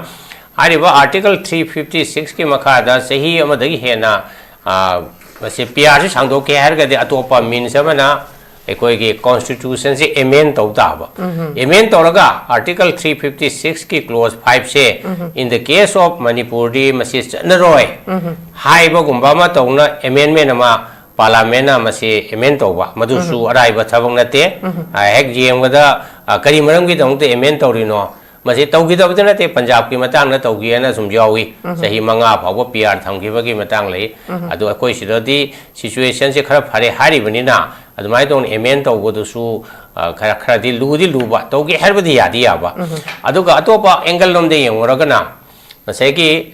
ꯍꯥꯏꯔꯤꯕ Article three fifty sixꯀꯤ ꯃꯈꯥꯗ ꯆꯍꯤ ꯑꯃꯗꯒꯤ ꯍꯦꯟꯅ, ꯑ, ꯃꯁꯤ P R ꯁꯤ ꯁꯥꯡꯗꯣꯛꯀꯦ ꯍꯥꯏꯔꯒꯗꯤ ꯑꯇꯣꯞꯄ means ꯑꯃꯅ ꯑꯩꯈꯣꯏꯒꯤ Constitutionꯁꯤ amend ꯇꯧ ꯇꯥꯕ꯫ Amend ꯇꯧꯔꯒ Article three fifty sixꯀꯤ clause fiveꯁꯦ, in the case of ꯃꯅꯤꯄꯨꯔꯗꯤ ꯃꯁꯤ ꯆꯠꯅꯔꯣꯏ ꯍꯥꯏꯕꯒꯨꯝꯕ ꯑꯃ ꯇꯧꯅ amendment ꯑꯃ Parliamentꯅ ꯃꯁꯤ amend ꯇꯧꯕ, ꯃꯗꯨꯁꯨ ꯑꯔꯥꯏꯕ ꯊꯕꯛ ꯅꯠꯇꯦ꯫ ꯑ, ꯍꯦꯛ ꯌꯦꯡꯕꯗ, ꯑ, ꯀꯔꯤ ꯃꯔꯝꯒꯤꯗꯃꯛꯇ amend ꯇꯧꯔꯤꯅꯣ? ꯃꯁꯤ ꯇꯧꯈꯤꯗꯕꯗꯤ ꯅꯠꯇꯦ, ꯄꯟꯖꯥꯕꯀꯤ ꯃꯇꯥꯡꯗ ꯇꯧꯈꯤꯑꯅ ꯁꯨꯝ ꯌꯥꯎꯏ꯫ ꯆꯍꯤ ꯃꯉꯥ ꯐꯥꯎꯕ P R ꯊꯝꯈꯤꯕꯒꯤ ꯃꯇꯥꯡ ꯂꯩ꯫ ꯑꯗꯨ ꯑꯩꯈꯣꯏ ꯁꯤꯗꯗꯤ situationꯁꯦ ꯈꯔ ꯐꯔꯦ ꯍꯥꯏꯔꯤꯕꯅꯤꯅ ꯑꯗꯨꯃꯥꯏꯅ ꯇꯧꯅ amend ꯇꯧꯕꯗꯨꯁꯨ, ꯑ, ꯈꯔ, ꯈꯔꯗꯤ ꯂꯨꯗꯤ ꯂꯨꯕ, ꯇꯧꯒꯦ ꯍꯥꯏꯔꯕꯗꯤ ꯌꯥꯗꯤ ꯌꯥꯕ꯫ ꯑꯗꯨꯒ ꯑꯇꯣꯞꯄ angle ꯂꯣꯝꯗ ꯌꯦꯡꯉꯨꯔꯒꯅ ꯉꯁꯥꯏꯒꯤ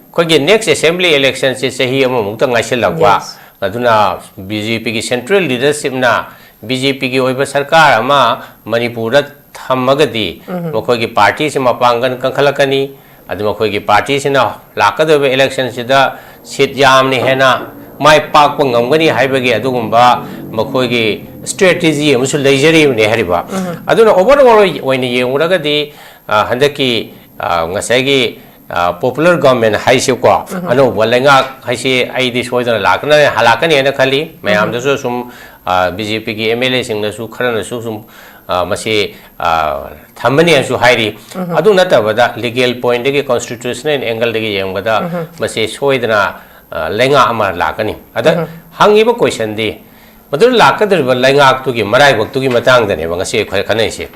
ꯑꯩꯈꯣꯏꯒꯤ next assembly electionꯁꯦ ꯆꯍꯤ ꯑꯃꯃꯨꯛꯇ ꯉꯥꯏꯁꯤꯜꯂꯛꯄ꯫ Yes. ꯑꯗꯨꯅ BJPꯒꯤ central leadershipꯅ BJPꯒꯤ ꯑꯣꯏꯕ ꯁꯔꯀꯥꯔ ꯑꯃ ꯃꯅꯤꯄꯨꯔꯗ ꯊꯝꯃꯒꯗꯤ ꯃꯈꯣꯏꯒꯤ partyꯁꯤ ꯃꯄꯥꯡꯒꯜ ꯀꯟꯈꯠꯂꯛꯀꯅꯤ꯫ ꯑꯗꯨ ꯃꯈꯣꯏꯒꯤ partyꯁꯤꯅ ꯂꯥꯛꯀꯗꯧꯔꯤꯕ electionꯁꯤꯗ seat ꯌꯥꯝꯅ ꯍꯦꯟꯅ ꯃꯥꯏ ꯄꯥꯛꯄ ꯉꯝꯒꯅꯤ ꯍꯥꯏꯕꯒꯤ ꯑꯗꯨꯒꯨꯝꯕ ꯃꯈꯣꯏꯒꯤ ꯁ꯭ꯇ꯭ꯔꯦꯇꯦꯖꯤ ꯑꯃꯁꯨ ꯂꯩꯖꯔꯤꯕꯅꯦ ꯍꯥꯏꯔꯤꯕ꯫ ꯑꯗꯨꯅ ꯑꯣꯚꯔ ꯑꯣꯜ ꯑꯣꯏꯅ ꯌꯦꯡꯉꯨꯔꯒꯗꯤ, ꯑ, ꯍꯟꯗꯛꯀꯤ, ꯑ, ꯉꯁꯥꯏꯒꯤ, ꯑ, ꯄꯣꯄꯨꯂꯔ ꯒꯚꯔꯟꯃꯦꯟ ꯍꯥꯏꯁꯤꯀꯣ, ꯑꯅꯧꯕ ꯂꯩꯉꯥꯛ ꯍꯥꯏꯁꯤ ꯑꯩꯗꯤ ꯁꯣꯏꯗꯅ ꯂꯥꯛꯀꯅꯤ, ꯂꯥꯛꯀꯅꯤ ꯍꯥꯏꯅ ꯈꯜꯂꯤ꯫ ꯃꯌꯥꯝꯗꯁꯨ ꯁꯨꯝ, ꯑ, ꯕꯤ ꯖꯦ ꯄꯤꯒꯤ ꯑꯦꯝ ꯑꯦꯜ ꯑꯦꯁꯤꯡꯅꯁꯨ ꯈꯔꯅꯁꯨ ꯁꯨꯝ, ꯑ, ꯃꯁꯤ, ꯑ, ꯊꯝꯃꯅꯤ ꯍꯥꯏꯅꯁꯨ ꯍꯥꯏꯔꯤ꯫ ꯑꯗꯨ ꯅꯠꯇꯕꯗ ꯂꯤꯒꯦꯜ ꯄꯣꯏꯟꯗꯒꯤ, ꯀꯣꯟꯁꯇꯤꯇ꯭ꯌꯨꯁꯅꯦꯜ ꯑꯦꯡꯒꯜꯗꯒꯤ ꯌꯦꯡꯕꯗ ꯃꯁꯤ ꯁꯣꯏꯗꯅ, ꯑ, ꯂꯩꯉꯥꯛ ꯑꯃ ꯂꯥꯛꯀꯅꯤ꯫ ꯑꯗ ꯍꯪꯉꯤꯕ ꯀꯣꯏꯁꯟꯗꯤ, ꯃꯗꯨ ꯂꯥꯛꯀꯗꯧꯔꯤꯕ ꯂꯩꯉꯥꯛꯇꯨꯒꯤ ꯃꯔꯥꯏꯕꯛꯇꯨꯒꯤ ꯃꯇꯥꯡꯗꯅꯦꯕ ꯉꯁꯤ ꯑꯩꯈꯣꯏ ꯈꯟꯅꯩꯁꯦ꯫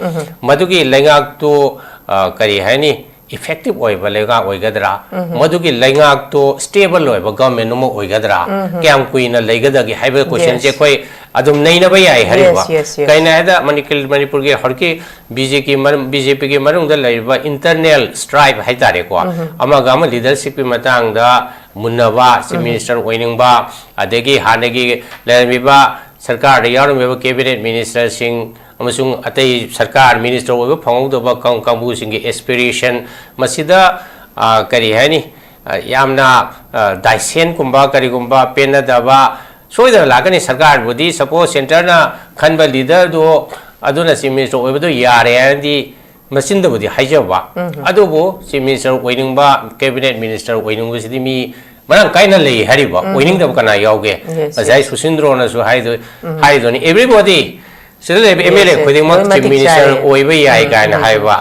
ꯃꯗꯨꯒꯤ ꯂꯩꯉꯥꯛꯇꯨ, ꯑ, ꯀꯔꯤ ꯍꯥꯏꯅꯤ, ꯏꯐꯦꯛꯇꯤꯚ ꯑꯣꯏꯕ ꯂꯩꯉꯥꯛ ꯑꯣꯏꯒꯗ꯭ꯔꯥ? ꯃꯗꯨꯒꯤ ꯂꯩꯉꯥꯛꯇꯨ ꯁ꯭ꯇꯦꯕꯜ ꯑꯣꯏꯕ ꯒꯚꯔꯟꯃꯦꯟ ꯑꯃ ꯑꯣꯏꯒꯗ꯭ꯔꯥ? ꯀꯌꯥꯝ ꯀꯨꯏꯅ ꯂꯩꯒꯗꯒꯦ ꯍꯥꯏꯕ ꯀꯣꯏꯁꯟꯁꯦ ꯑꯩꯈꯣꯏ ꯑꯗꯨꯝ ꯅꯩꯅꯕ ꯌꯥꯏ ꯍꯥꯏꯔꯤꯕ꯫ Yes, yes, yes. ꯀꯩꯅꯣ ꯍꯥꯏꯗ ꯃꯅꯤꯄꯨꯔ, ꯃꯅꯤꯄꯨꯔꯒꯤ ꯍꯧꯖꯤꯛꯀꯤ ꯕꯤ ꯖꯦ ꯀꯤ ꯃꯔꯝ-, ꯕꯤ ꯖꯦ ꯄꯤꯒꯤ ꯃꯅꯨꯡꯗ ꯂꯩꯔꯤꯕ ꯏꯟꯇꯔꯅꯦꯜ ꯁ꯭ꯇ꯭ꯔꯥꯏꯞ ꯍꯥꯏꯇꯥꯔꯦꯀꯣ, ꯑꯃꯒ ꯑꯃ ꯂꯤꯗꯔꯁꯤꯞꯀꯤ ꯃꯇꯥꯡꯗ ꯃꯨꯟꯅꯕ, ꯆꯤꯐ ꯃꯤꯅꯤꯁꯇꯔ ꯑꯣꯏꯅꯤꯡꯕ, ꯑꯗꯒꯤ ꯍꯥꯟꯅꯒꯤ ꯂꯩꯔꯝꯃꯤꯕ ꯁꯔꯀꯥꯔꯗ ꯌꯥꯎꯔꯝꯃꯤꯕ ꯀꯦꯕꯤꯅꯦꯠ ꯃꯤꯅꯤꯁꯇꯔꯁꯤꯡ ꯑꯃꯁꯨꯡ ꯑꯇꯩ ꯁꯔꯀꯥꯔ ꯃꯤꯅꯤꯁꯇꯔ ꯑꯣꯏꯕ ꯐꯪꯍꯧꯗꯕ ꯀꯥꯡ-, ꯀꯥꯡꯕꯨꯁꯤꯡꯒꯤ ꯑꯦꯁꯄꯤꯔꯦꯁꯟ, ꯃꯁꯤꯗ, ꯑ, ꯀꯔꯤ ꯍꯥꯏꯅꯤ, ꯑ, ꯌꯥꯝꯅ, ꯑ, ꯗꯥꯏꯁꯦꯟꯁꯀꯨꯝꯕ ꯀꯔꯤꯒꯨꯝꯕ ꯄꯦꯟꯅꯗꯕ ꯁꯣꯏꯗꯅ ꯂꯥꯛꯀꯅꯤ꯫ ꯁꯔꯀꯥꯔꯕꯨꯗꯤ, ꯁꯄꯣꯁ, ꯁꯦꯟꯇꯔꯅ ꯈꯟꯕ ꯂꯤꯗꯔꯗꯨ ꯑꯗꯨꯅ ꯆꯤꯐ ꯃꯤꯅꯤꯁꯇꯔ ꯑꯣꯏꯕꯗꯨ ꯌꯥꯔꯦ ꯍꯥꯏꯔꯗꯤ ꯃꯆꯤꯟꯗꯕꯨꯗꯤ ꯍꯥꯏꯖꯕ, ꯑꯗꯨꯕꯨ ꯆꯤꯐ ꯃꯤꯅꯤꯁꯇꯔ ꯑꯣꯏꯅꯤꯡꯕ, ꯀꯦꯕꯤꯅꯦꯠ ꯃꯤꯅꯤꯁꯇꯔ ꯑꯣꯏꯅꯤꯡꯕꯁꯤꯗꯤ ꯃꯤ ꯃꯔꯥꯡ ꯀꯥꯏꯅ ꯂꯩ ꯍꯥꯏꯔꯤꯕ꯫ ꯑꯣꯏꯅꯤꯡꯗꯕ ꯀꯅꯥ ꯌꯥꯎꯒꯦ? Yes, ꯉꯁꯥꯏ yes. ꯁꯨꯁꯤꯟꯗ꯭ꯔꯣꯅꯁꯨ ꯍꯥꯏꯗꯣ-, ꯍꯥꯏꯗꯣꯏꯅꯤ, everybody, ꯁꯤꯗ ꯂꯩꯕ M L A, yes, yes, ꯈꯨꯗꯤꯡꯃꯛ ꯂꯣꯏꯅꯃꯛ ꯆꯤꯐ ꯃꯇꯤꯛ ꯃꯤꯅꯤꯁꯇꯔ ꯆꯥꯏ꯫ ꯑꯣꯏꯕ ꯌꯥꯏ ꯀꯥꯏꯅ ꯍꯥꯏꯕ꯫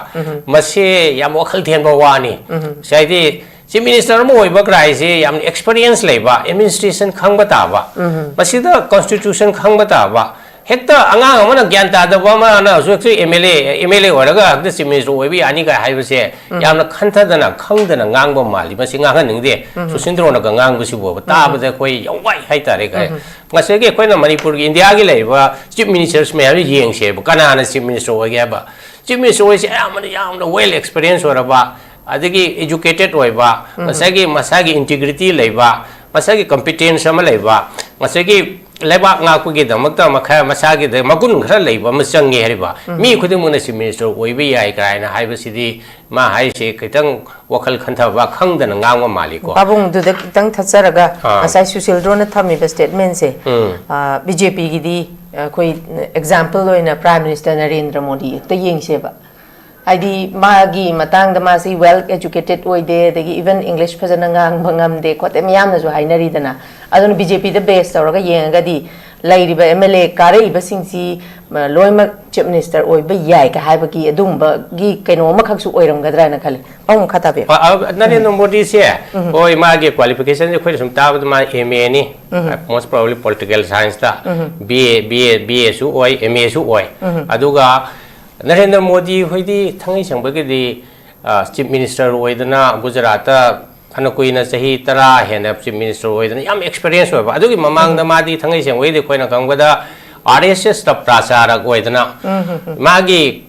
ꯃꯁꯤ ꯌꯥꯝ ꯋꯥꯈꯜ ꯊꯦꯟꯕ ꯋꯥꯅꯤ꯫ ꯉꯁꯥꯏꯗꯤ ꯆꯤꯐ ꯃꯤꯅꯤꯁꯇꯔ ꯑꯃ ꯑꯣꯏꯕ ꯀꯥꯏꯁꯦ ꯌꯥꯝ ꯑꯦꯛꯁꯄꯤꯔꯤꯌꯦꯟꯁ ꯂꯩꯕ, ꯑꯦꯗꯃꯤꯅꯤꯁꯇ꯭ꯔꯦꯁꯟ ꯈꯪꯕ ꯇꯥꯕ, ꯃꯁꯤꯗ ꯀꯣꯟꯁꯇꯤꯇ꯭ꯌꯨꯁꯟ ꯈꯪꯕ ꯇꯥꯕ, ꯍꯦꯛꯇ ꯑꯉꯥꯡ ꯑꯃꯅ ꯒ꯭ꯌꯥꯟ ꯇꯥꯗꯕ ꯑꯃꯅ ꯍꯧꯖꯤꯛ ꯍꯧꯖꯤꯛ M L A, M L A ꯑꯣꯏꯔꯒ ꯍꯦꯛꯇ ꯆꯤꯐ ꯃꯤꯅꯤꯁꯇꯔ ꯑꯣꯏꯕ ꯌꯥꯅꯤ ꯀꯥꯏ ꯍꯥꯏꯕꯁꯦ ꯌꯥꯝꯅ ꯈꯟꯊꯗꯅ ꯈꯪꯗꯅ ꯉꯥꯡꯕ ꯃꯥꯜꯂꯤ꯫ ꯃꯁꯤ ꯉꯥꯡꯍꯟꯅꯤꯡꯗꯦ꯫ ꯁꯨꯁꯤꯟꯗ꯭ꯔꯣꯅꯒ ꯉꯥꯡꯕꯁꯤꯕꯨ ꯇꯥꯕꯗ ꯑꯩꯈꯣꯏ ꯌꯥꯝ ꯋꯥꯏ ꯍꯥꯏꯇꯥꯔꯦ꯫ ꯀꯥꯏ ꯉꯁꯥꯏꯒꯤ ꯑꯩꯈꯣꯏꯅ ꯃꯅꯤꯄꯨꯔꯒꯤ, ꯏꯟꯗꯤꯌꯥꯒꯤ ꯂꯩꯔꯤꯕ ꯆꯤꯐ ꯃꯤꯅꯤꯁꯇꯔꯁ ꯃꯌꯥꯝꯁꯤ ꯌꯦꯡꯁꯦꯕ, ꯀꯅꯥꯅ ꯆꯤꯐ ꯃꯤꯅꯤꯁꯇꯔ ꯑꯣꯏꯒꯦ ꯍꯥꯏꯕ? ꯆꯤꯐ ꯃꯤꯅꯤꯁꯇꯔ ꯑꯣꯏꯁꯦ ꯑꯌꯥꯝꯕꯅ ꯌꯥꯝꯅ ꯋꯦꯜ ꯑꯦꯛꯁꯄꯤꯔꯤꯌꯦꯟꯁ ꯑꯣꯏꯔꯕ, ꯑꯗꯒꯤ ꯑꯦꯖꯨꯀꯦꯇꯦꯠ ꯑꯣꯏꯕ, ꯉꯁꯥꯏꯒꯤ ꯃꯁꯥꯒꯤ ꯏꯟꯇꯤꯒ꯭ꯔꯤꯇꯤ ꯂꯩꯕ, ꯃꯁꯥꯒꯤ ꯀꯝꯄꯤꯇꯦꯟꯁ ꯑꯃ ꯂꯩꯕ, ꯉꯁꯥꯏꯒꯤ ꯂꯩꯕꯥꯛ ꯉꯥꯛꯄꯒꯤꯗꯃꯛꯇ ꯃꯈꯥ ꯃꯁꯥꯒꯤꯗ ꯃꯒꯨꯟ ꯈꯔ ꯂꯩꯕ ꯑꯃ ꯆꯪꯉꯦ ꯍꯥꯏꯔꯤꯕ꯫ ꯃꯤ ꯈꯨꯗꯤꯡꯃꯛꯅ chief minister ꯑꯣꯏꯕ ꯌꯥꯏ ꯀꯥꯏꯅ ꯍꯥꯏꯕꯁꯤꯗꯤ ꯃꯥ ꯍꯥꯏꯁꯦ ꯈꯤꯇꯪ ꯋꯥꯈꯜ ꯈꯟꯊꯕ ꯈꯪꯗꯅ ꯉꯥꯡꯕ ꯃꯥꯜꯂꯤꯀꯣ꯫ ꯄꯥꯕꯨꯡꯗꯨꯗ ꯈꯤꯇꯪ ꯊꯠꯆꯔꯒ ꯑꯥ꯫ ꯉꯁꯥꯏ ꯁꯨꯁꯤꯜꯗ꯭ꯔꯣꯅ ꯊꯝꯃꯤꯕ statementꯁꯦ ꯎꯝ꯫ ꯕꯤ ꯖꯦ ꯄꯤꯒꯤꯗꯤ ꯑꯩꯈꯣꯏ example ꯑꯣꯏꯅ Prime Minister ꯅꯔꯦꯟꯗ꯭ꯔ ꯃꯣꯗꯤ ꯍꯦꯛꯇ ꯌꯦꯡꯁꯦꯕ꯫ ꯍꯥꯏꯗꯤ ꯃꯥꯒꯤ ꯃꯇꯥꯡꯗ ꯃꯥꯁꯤ well educated ꯑꯣꯏꯗꯦ, ꯑꯗꯒꯤ even English ꯐꯖꯅ ꯉꯥꯡꯕ ꯉꯝꯗꯦ ꯈꯣꯠꯇꯦ ꯃꯌꯥꯝꯅꯁꯨ ꯍꯥꯏꯅꯔꯤꯗꯅ꯫ ꯑꯗꯨꯅ ꯕꯤ ꯖꯦ ꯄꯤꯗ base ꯇꯧꯔꯒ ꯌꯦꯡꯉꯒꯗꯤ ꯂꯩꯔꯤꯕ ꯑꯦꯝ ꯑꯦꯜ ꯑꯦ ꯀꯥꯔꯛꯏꯕꯁꯤꯡꯁꯤ ꯂꯣꯏꯅꯃꯛ chief minister ꯑꯣꯏꯕ ꯌꯥꯏ ꯀ ꯍꯥꯏꯕꯒꯤ ꯑꯗꯨꯒꯨꯝꯕꯒꯤ ꯀꯩꯅꯣ ꯑꯃꯈꯛꯁꯨ ꯑꯣꯏꯔꯝꯒꯗ꯭ꯔꯥꯅ ꯈꯜꯂꯤ꯫ ꯄꯥꯕꯨꯡ ꯃꯈꯥ ꯇꯥꯕꯤꯌꯨ꯫ ꯑ, ꯑ, ꯅꯔꯦꯟꯗ꯭ꯔ ꯃꯣꯗꯤꯁꯦ, ꯍꯣꯏ, ꯃꯥꯒꯤ qualificationꯁꯦ ꯑꯩꯈꯣꯏꯅ ꯁꯨꯝ ꯇꯥꯕꯗ ꯃꯥ ꯑꯦꯝ ꯑꯦꯅꯤ, most probably political scienceꯇ B A, B A, B ꯑꯦꯁꯨ ꯑꯣꯏ, ꯑꯦꯝ ꯑꯦꯁꯨ ꯑꯣꯏ꯫ ꯑꯗꯨꯒ ꯅꯔꯦꯟꯗ꯭ꯔ ꯃꯣꯗꯤ ꯍꯣꯏꯗꯤ ꯊꯥꯡꯃꯩ ꯁꯦꯡꯕꯒꯤꯗꯤ chief minister ꯑꯣꯏꯗꯅ ꯒꯨꯖꯔꯥꯠꯇ ꯐꯅ ꯀꯨꯏꯅ ꯆꯍꯤ ꯇꯔꯥ ꯍꯦꯟꯅ chief minister ꯑꯣꯏꯗꯅ ꯌꯥꯝ experience ꯑꯣꯏꯕ꯫ ꯑꯗꯨꯒꯤ ꯃꯃꯥꯡꯗ ꯃꯥꯗꯤ ꯊꯥꯡꯃꯩ ꯁꯦꯡꯕꯒꯤꯗꯤ ꯑꯩꯈꯣꯏꯅ ꯈꯪꯕꯗ ꯑꯥꯔ ꯑꯦꯁ ꯑꯦꯁꯇ ꯄ꯭ꯔꯆꯥꯔꯛ ꯑꯣꯏꯗꯅ ꯃꯥꯒꯤ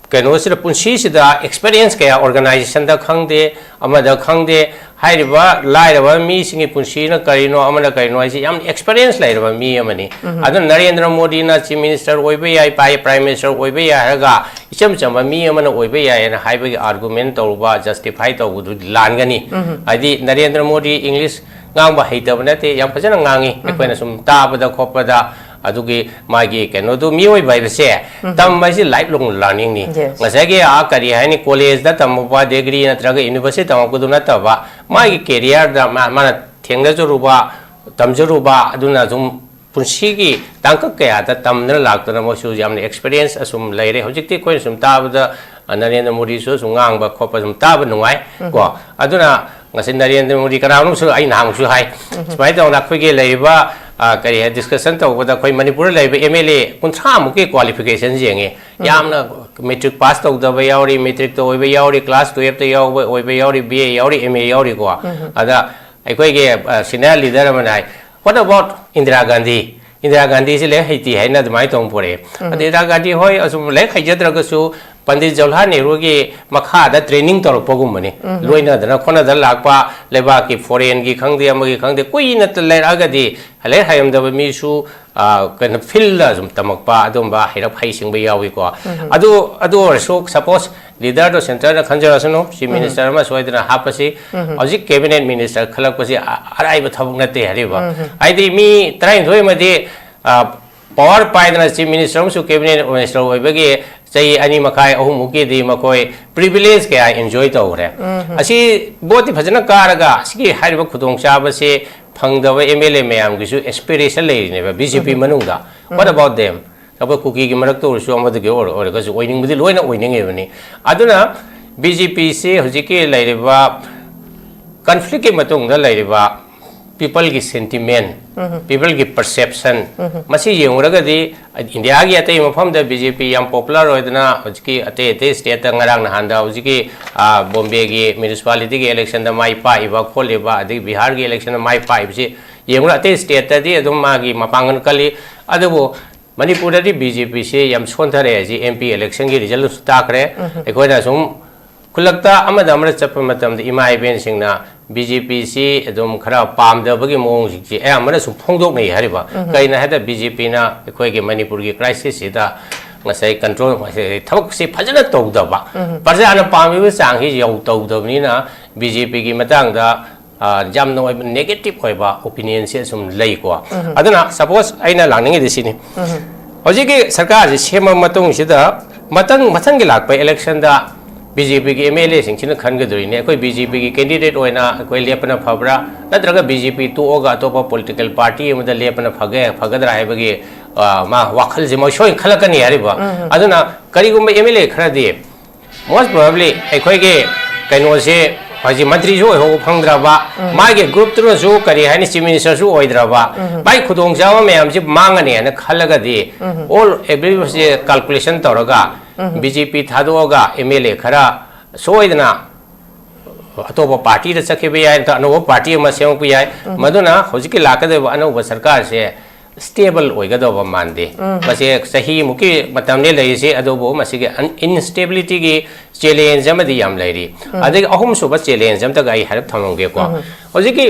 ꯀꯩꯅꯣꯁꯤꯗ ꯄꯨꯟꯁꯤꯁꯤꯗ experience ꯀꯌꯥ organizationꯗ ꯈꯪꯗꯦ, ꯑꯃꯗ ꯈꯪꯗꯦ꯫ ꯍꯥꯏꯔꯤꯕ ꯂꯥꯏꯔꯕ ꯃꯤꯁꯤꯡꯒꯤ ꯄꯨꯟꯁꯤꯅ ꯀꯔꯤꯅꯣ, ꯑꯃꯅ ꯀꯔꯤꯅꯣ ꯍꯥꯏꯁꯤ ꯌꯥꯝ experience ꯂꯩꯔꯕ ꯃꯤ ꯑꯃꯅꯤ꯫ ꯑꯗꯨꯅ ꯅꯔꯦꯟꯗ꯭ꯔ ꯃꯣꯗꯤꯅ chief minister ꯑꯣꯏꯕ ꯌꯥꯏ, ꯄꯥꯏ-, prime minister ꯑꯣꯏꯕ ꯌꯥꯏ ꯍꯥꯏꯔꯒ ꯏꯆꯝ ꯆꯝꯕ ꯃꯤ ꯑꯃꯅ ꯑꯣꯏꯕ ꯌꯥꯏ ꯍꯥꯏꯅ ꯍꯥꯏꯕꯒꯤ argument ꯇꯧꯔꯨꯕ, justify ꯇꯧꯕꯗꯨꯗꯤ ꯂꯥꯟꯒꯅꯤ꯫ ꯍꯥꯏꯗꯤ ꯅꯔꯦꯟꯗ꯭ꯔ ꯃꯣꯗꯤ English ꯉꯥꯡꯕ ꯍꯩꯇꯕ ꯅꯠꯇꯦ, ꯌꯥꯝ ꯐꯖꯅ ꯉꯥꯡꯉꯤ꯫ ꯑꯩꯈꯣꯏꯅ ꯁꯨꯝ ꯇꯥꯕꯗ ꯈꯣꯠꯄꯗ ꯑꯗꯨꯒꯤ ꯃꯥꯒꯤ ꯀꯩꯅꯣꯗꯨ, ꯃꯤꯑꯣꯏꯕ ꯍꯥꯏꯕꯁꯦ ꯇꯝꯕ ꯍꯥꯏꯁꯤ life long learningꯅꯤ꯫ Yes. ꯉꯁꯥꯏꯒꯤ ꯑꯥ ꯀꯔꯤ ꯍꯥꯏꯅꯤ, collegeꯗ ꯇꯝꯃꯛꯄ degree ꯅꯠꯇ꯭ꯔꯒ university ꯇꯝꯃꯛꯄꯗꯨ ꯅꯠꯇꯕ ꯃꯥꯒꯤ careerꯗ ꯃꯥ-, ꯃꯥꯅ ꯊꯦꯡꯅꯖꯔꯨꯕ, ꯇꯝꯖꯔꯨꯕ, ꯑꯗꯨꯅ ꯁꯨꯝ ꯄꯨꯟꯁꯤꯒꯤ ꯇꯥꯡꯀꯛ ꯀꯌꯥꯗ ꯇꯝꯗꯅ ꯂꯥꯛꯇꯅ ꯃꯣꯏꯁꯨ ꯌꯥꯝꯅ experience ꯑꯁꯨꯝ ꯂꯩꯔꯦ꯫ ꯍꯧꯖꯤꯛꯇꯤ ꯑꯩꯈꯣꯏꯅ ꯁꯨꯝ ꯇꯥꯕꯗ, ꯑ, ꯅꯔꯦꯟꯗ꯭ꯔ ꯃꯣꯗꯤꯁꯨ ꯁꯨꯝ ꯉꯥꯡꯕ ꯈꯣꯠꯄ ꯁꯨꯝ ꯇꯥꯕ ꯅꯨꯡꯉꯥꯏ ꯀꯣ꯫ ꯑꯗꯨꯅ ꯉꯁꯤ ꯅꯔꯦꯟꯗ꯭ꯔ ꯃꯣꯗꯤ ꯀꯅꯥꯅꯣꯝꯁꯨ ꯑꯩ ꯅꯍꯥꯟꯃꯨꯛꯁꯨ ꯍꯥꯏ, ꯁꯨꯃꯥꯏꯅ ꯇꯧꯗꯅ ꯑꯩꯈꯣꯏꯒꯤ ꯂꯩꯔꯤꯕ, ꯑ, ꯀꯔꯤ ꯍꯥꯏ, discussion ꯇꯧꯕꯗ ꯑꯩꯈꯣꯏ ꯃꯅꯤꯄꯨꯔꯗ ꯂꯩꯔꯤꯕ ꯑꯦꯝ ꯑꯦꯜ ꯑꯦ ꯀꯨꯟꯊ꯭ꯔꯥꯃꯨꯛꯀꯤ qualification ꯌꯦꯡꯉꯤ꯫ ꯌꯥꯝꯅ matric pass ꯇꯧꯗꯕ ꯌꯥꯎꯔꯤ, matricꯇ ꯑꯣꯏꯕ ꯌꯥꯎꯔꯤ, class twelveꯇ ꯌꯥꯎꯕ ꯑꯣꯏꯕ ꯌꯥꯎꯔꯤ, ꯕꯤ ꯑꯦ ꯌꯥꯎꯔꯤ, ꯑꯦꯝ ꯑꯦ ꯌꯥꯎꯔꯤꯀꯣ꯫ ꯑꯗ ꯑꯩꯈꯣꯏꯒꯤ, ꯑ, senior leader ꯑꯃꯅ ꯍꯥꯏ, "What about Indira Gandhi? Indira ꯒꯥꯟꯙꯤꯁꯤ ꯂꯥꯏꯔꯤꯛ ꯍꯩꯇꯦ" ꯍꯥꯏꯅ ꯑꯗꯨꯃꯥꯏꯅ ꯇꯧꯕ ꯄꯣꯔꯛꯑꯦ꯫ ꯑꯗ ꯏꯟꯗꯤꯔꯥ ꯒꯥꯟꯙꯤ ꯍꯣꯏ ꯑꯁꯨꯝ ꯂꯥꯏꯔꯤꯛ ꯍꯩꯖꯗ꯭ꯔꯒꯁꯨ ꯄꯟꯗꯤꯠ ꯖꯋꯥꯍꯔꯂꯥꯜ ꯅꯦꯍꯔꯨꯒꯤ ꯃꯈꯥꯗ training ꯇꯧꯔꯛꯄꯒꯨꯝꯕꯅꯤ꯫ ꯂꯣꯏꯅꯗꯅ ꯈꯣꯠꯅꯗꯅ ꯂꯥꯛꯄ, ꯂꯩꯕꯥꯛꯀꯤ foreignꯒꯤ ꯈꯪꯗꯦ, ꯑꯃꯒꯤ ꯈꯪꯗꯦ, ꯀꯨꯏꯅ ꯂꯩꯔꯛꯑꯒꯗꯤ ꯂꯥꯏꯔꯤꯛ ꯍꯩꯔꯝꯗꯕ ꯃꯤꯁꯨ, ꯑ, ꯀꯩꯅꯣ, fieldꯇ ꯁꯨꯝ ꯇꯝꯃꯛꯄ, ꯑꯗꯨꯝꯕ ꯍꯩꯔꯞ ꯍꯩꯁꯤꯡꯕ ꯌꯥꯎꯏꯀꯣ꯫ ꯑꯗꯨ, ꯑꯗꯨ ꯑꯣꯏꯔꯁꯨ, suppose leaderꯗꯣ centreꯅ ꯈꯟꯖꯔꯁꯅꯨ, Chief Minister ꯑꯃ ꯁꯣꯏꯗꯅ ꯍꯥꯞꯄꯁꯤ꯫ ꯍꯧꯖꯤꯛ cabinet minister ꯈꯜꯂꯛꯄꯁꯤ ꯑ-, ꯑꯔꯥꯏꯕ ꯊꯕꯛ ꯅꯠꯇꯦ ꯍꯥꯏꯔꯤꯕ꯫ ꯍꯥꯏꯗꯤ ꯃꯤ ꯇꯔꯥꯅꯤꯊꯣꯏ ꯑꯃꯗꯤ, ꯑ, power ꯄꯥꯏꯗꯅ Chief Minister ꯑꯃꯁꯨ cabinet minister ꯑꯣꯏꯕꯒꯤ ꯆꯍꯤ ꯑꯅꯤ ꯃꯈꯥꯏ, ꯑꯍꯨꯝꯃꯨꯛꯀꯤꯗꯤ ꯃꯈꯣꯏ privilege ꯀꯌꯥ enjoy ꯇꯧꯈ꯭ꯔꯦ꯫ ꯑꯁꯤ voteꯇꯤ ꯐꯖꯅ ꯀꯥꯔꯒ, ꯑꯁꯤꯒꯤ ꯍꯥꯏꯔꯤꯕ ꯈꯨꯗꯣꯡꯆꯥꯕꯁꯦ ꯐꯪꯗꯕ MLA ꯃꯌꯥꯝꯒꯤꯁꯨ aspiration ꯂꯩꯔꯤꯅꯦꯕ BJP ꯃꯅꯨꯡꯗ꯫ What about them? ꯑꯩꯈꯣꯏ ꯀꯨꯀꯤꯒꯤ ꯃꯔꯛꯇ ꯑꯣꯏꯔꯁꯨ, ꯑꯃꯗꯒꯤ ꯑꯣꯏꯔ-, ꯑꯣꯏꯔꯒꯁꯨ, ꯑꯣꯏꯅꯤꯡꯕꯗꯤ ꯂꯣꯏꯅ ꯑꯣꯏꯅꯤꯡꯉꯤꯕꯅꯤ꯫ ꯑꯗꯨꯅ BJPꯁꯦ ꯍꯧꯖꯤꯛꯀꯤ ꯂꯩꯔꯤꯕ conflictꯀꯤ ꯃꯇꯨꯡꯗ ꯂꯩꯔꯤꯕ peopleꯒꯤ sentiment, peopleꯒꯤ perception, ꯃꯁꯤ ꯌꯦꯡꯉꯨꯔꯒꯗꯤ ꯏꯟꯗꯤꯌꯥꯒꯤ ꯑꯇꯩ ꯃꯐꯝꯗ BJP ꯌꯥꯝ popular ꯑꯣꯏꯗꯅ ꯍꯧꯖꯤꯛꯀꯤ ꯑꯇꯩ ꯑꯇꯩ stateꯇ ꯉꯔꯥꯡ ꯅꯍꯥꯟꯗ ꯍꯧꯖꯤꯛꯀꯤ, ꯑ, ꯕꯣꯝꯕꯦꯒꯤ municipalityꯒꯤ electionꯗ ꯃꯥꯏ ꯄꯥꯛꯏꯕ ꯈꯣꯠꯂꯤꯕ, ꯑꯗꯒꯤ ꯕꯤꯍꯥꯔꯒꯤ electionꯗ ꯃꯥꯏ ꯄꯥꯛꯏꯕꯁꯤ ꯌꯦꯡꯉꯨꯔ ꯑꯇꯩ stateꯇꯗꯤ ꯑꯗꯨꯝ ꯃꯥꯒꯤ ꯃꯄꯥꯡꯒꯜ ꯀꯜꯂꯤ꯫ ꯑꯗꯨꯕꯨ ꯃꯅꯤꯄꯨꯔꯗꯗꯤ BJPꯁꯤ ꯌꯥꯝ ꯁꯣꯟꯊꯔꯦ ꯍꯥꯏꯁꯤ MP electionꯒꯤ resultꯁꯨ ꯇꯥꯈ꯭ꯔꯦ꯫ ꯑꯩꯈꯣꯏꯅ ꯁꯨꯝ ꯈꯨꯜꯂꯛꯇ ꯑꯃꯗ ꯑꯃꯗ ꯆꯠꯄ ꯃꯇꯝꯗ ꯏꯃꯥ ꯏꯕꯦꯟꯁꯤꯡꯅ BJPꯁꯤ ꯑꯗꯨꯝ ꯈꯔ ꯄꯥꯝꯗꯕꯒꯤ ꯃꯑꯣꯡꯁꯤꯡꯁꯤ ꯑꯌꯥꯝꯕꯅ ꯁꯨꯝ ꯐꯣꯡꯗꯣꯛꯅꯩ ꯍꯥꯏꯔꯤꯕ꯫ ꯀꯩꯅꯣ ꯍꯥꯏꯗ BJPꯅ ꯑꯩꯈꯣꯏꯒꯤ ꯃꯅꯤꯄꯨꯔꯒꯤ crisisꯁꯤꯗ ꯉꯁꯥꯏ control, ꯉꯁꯥꯏ ꯊꯕꯛꯁꯤ ꯐꯖꯅ ꯇꯧꯗꯕ, ꯄ꯭ꯔꯖꯥꯅ ꯄꯥꯝꯃꯤꯕ ꯆꯥꯡꯁꯤ ꯌꯧ ꯇꯧꯗꯕꯅꯤꯅ BJPꯒꯤ ꯃꯇꯥꯡꯗ, ꯑ, ꯌꯥꯝꯅ ꯑꯣꯏꯕ negative ꯑꯣꯏꯕ opinionꯁꯦ ꯁꯨꯝ ꯂꯩꯀꯣ꯫ ꯑꯗꯨꯅ suppose ꯑꯩꯅ ꯂꯥꯛꯅꯤꯡꯉꯤꯗꯤ ꯁꯤꯅꯤ, ꯍꯧꯖꯤꯛꯀꯤ ꯁꯔꯀꯥꯔꯁꯤ ꯁꯦꯝꯃ ꯃꯇꯨꯡꯁꯤꯗ ꯃꯊꯪ, ꯃꯊꯪꯒꯤ ꯂꯥꯛꯄ electionꯗ BJPꯒꯤ MLAꯁꯤꯡꯁꯤꯅ ꯈꯟꯒꯗꯣꯔꯤꯅꯤ, ꯑꯩꯈꯣꯏ BJPꯒꯤ candidate ꯑꯣꯏꯅ ꯑꯩꯈꯣꯏ ꯂꯦꯞꯄꯅ ꯐꯕ꯭ꯔꯥ, ꯅꯠꯇ꯭ꯔꯒ BJP ꯇꯣꯛꯑꯒ ꯑꯇꯣꯞꯄ political party ꯑꯃꯗ ꯂꯦꯞꯄꯅ ꯐꯒꯦ, ꯐꯒꯗ꯭ꯔꯥ ꯍꯥꯏꯕꯒꯤ, ꯑ, ꯃꯥ ꯋꯥꯈꯜꯁꯦ ꯃꯣꯏ ꯁꯣꯏꯅ ꯈꯜꯂꯛꯀꯅꯤ ꯍꯥꯏꯔꯤꯕ꯫ ꯑꯗꯨꯅ ꯀꯔꯤꯒꯨꯝꯕ MLA ꯈꯔꯗꯤ most probably ꯑꯩꯈꯣꯏꯒꯤ ꯀꯩꯅꯣꯁꯦ ꯍꯧꯖꯤꯛ ꯃꯟꯇ꯭ꯔꯤꯁꯨ ꯑꯣꯏꯍꯧꯕ ꯐꯪꯗ꯭ꯔꯕ, ꯃꯥꯒꯤ groupꯇꯨꯅꯁꯨ ꯀꯔꯤ ꯍꯥꯏꯅꯤ, Chief Ministerꯁꯨ ꯑꯣꯏꯗ꯭ꯔꯕ, ꯃꯥꯒꯤ ꯈꯨꯗꯣꯡꯆꯥꯕ ꯃꯌꯥꯝꯁꯤ ꯃꯥꯡꯉꯅꯤ ꯍꯥꯏꯅ ꯈꯜꯂꯒꯗꯤ, all every calculation ꯇꯧꯔꯒ BJP ꯊꯥꯗꯣꯛꯑꯒ MLA ꯈꯔ ꯁꯣꯏꯗꯅ ꯑꯇꯣꯞꯄ partyꯗ ꯆꯠꯈꯤꯕ ꯌꯥꯏ, ꯅꯠꯇ꯭ꯔꯒ ꯑꯅꯧꯕ party ꯑꯃ ꯁꯦꯝꯃꯛꯄ ꯌꯥꯏ꯫ ꯃꯗꯨꯅ ꯍꯧꯖꯤꯛꯀꯤ ꯂꯥꯛꯀꯗꯧꯔꯤꯕ ꯑꯅꯧꯕ ꯁꯔꯀꯥꯔꯁꯦ ꯁ꯭ꯇꯦꯕꯜ ꯑꯣꯏꯒꯗꯧꯕ ꯃꯥꯟꯗꯦ꯫ ꯃꯁꯦ ꯆꯍꯤꯃꯨꯛꯀꯤ ꯃꯇꯝꯅꯤ ꯂꯩꯔꯤꯁꯤ, ꯑꯗꯨꯕꯨ ꯃꯁꯤꯒꯤ ꯑꯟ-, ꯏꯟꯁ꯭ꯇꯦꯕꯤꯂꯤꯇꯤꯒꯤ ꯆꯦꯂꯦꯟꯖ ꯑꯃꯗꯤ ꯌꯥꯝ ꯂꯩꯔꯤ꯫ ꯑꯗꯒꯤ ꯑꯍꯨꯝꯁꯨꯕ ꯆꯦꯂꯦꯟꯖ ꯑꯝꯇꯒ ꯑꯩ ꯍꯥꯏꯔꯞ ꯊꯝꯃꯝꯒꯦꯀꯣ꯫ ꯍꯧꯖꯤꯛꯀꯤ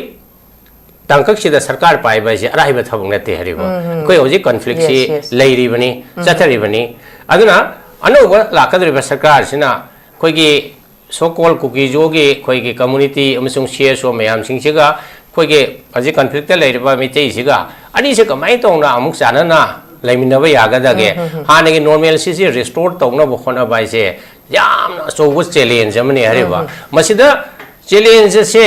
ꯇꯥꯡꯀꯛꯁꯤꯗ ꯁꯔꯀꯥꯔ ꯄꯥꯏꯕ ꯍꯥꯏꯁꯦ ꯑꯔꯥꯏꯕ ꯊꯕꯛ ꯅꯠꯇꯦ ꯍꯥꯏꯔꯤꯕ꯫ ꯑꯩꯈꯣꯏ ꯍꯧꯖꯤꯛ ꯀꯟꯐ꯭ꯂꯤꯛꯁꯤ ꯂꯩꯔꯤꯕꯅꯤ, ꯆꯠꯊꯔꯤꯕꯅꯤ꯫ ꯑꯗꯨꯅ ꯑꯅꯧꯕ ꯂꯥꯛꯀꯗꯧꯔꯤꯕ ꯁꯔꯀꯥꯔꯁꯤꯅ ꯑꯩꯈꯣꯏꯒꯤ ꯁꯣ ꯀꯣꯜ ꯀꯨꯀꯤꯖꯣꯒꯤ ꯑꯩꯈꯣꯏꯒꯤ ꯀꯝꯃꯨꯅꯤꯇꯤ ꯑꯃꯁꯨꯡ ꯁꯤ ꯑꯦꯁ ꯑꯣ ꯃꯌꯥꯝꯁꯤꯡꯁꯤꯒ ꯑꯩꯈꯣꯏꯒꯤ ꯍꯧꯖꯤꯛ ꯀꯟꯐ꯭ꯂꯤꯛꯇ ꯂꯩꯔꯤꯕ ꯃꯤꯇꯩꯁꯤꯒ ꯑꯅꯤꯁꯦ ꯀꯃꯥꯏꯅ ꯇꯧꯅ ꯑꯃꯨꯛ ꯆꯥꯟꯅꯅ ꯂꯩꯃꯤꯟꯅꯕ ꯌꯥꯒꯗꯒꯦ? ꯍꯥꯟꯅꯒꯤ ꯅꯣꯔꯃꯦꯜꯁꯤꯁꯦ ꯔꯤꯁꯇꯣꯔ ꯇꯧꯅꯕ ꯍꯣꯠꯅꯕ ꯍꯥꯏꯁꯦ ꯌꯥꯝꯅ ꯑꯆꯧꯕ ꯆꯦꯂꯦꯟꯖ ꯑꯃꯅꯤ ꯍꯥꯏꯔꯤꯕ꯫ ꯃꯁꯤꯗ ꯆꯦꯂꯦꯟꯖ ꯑꯁꯦ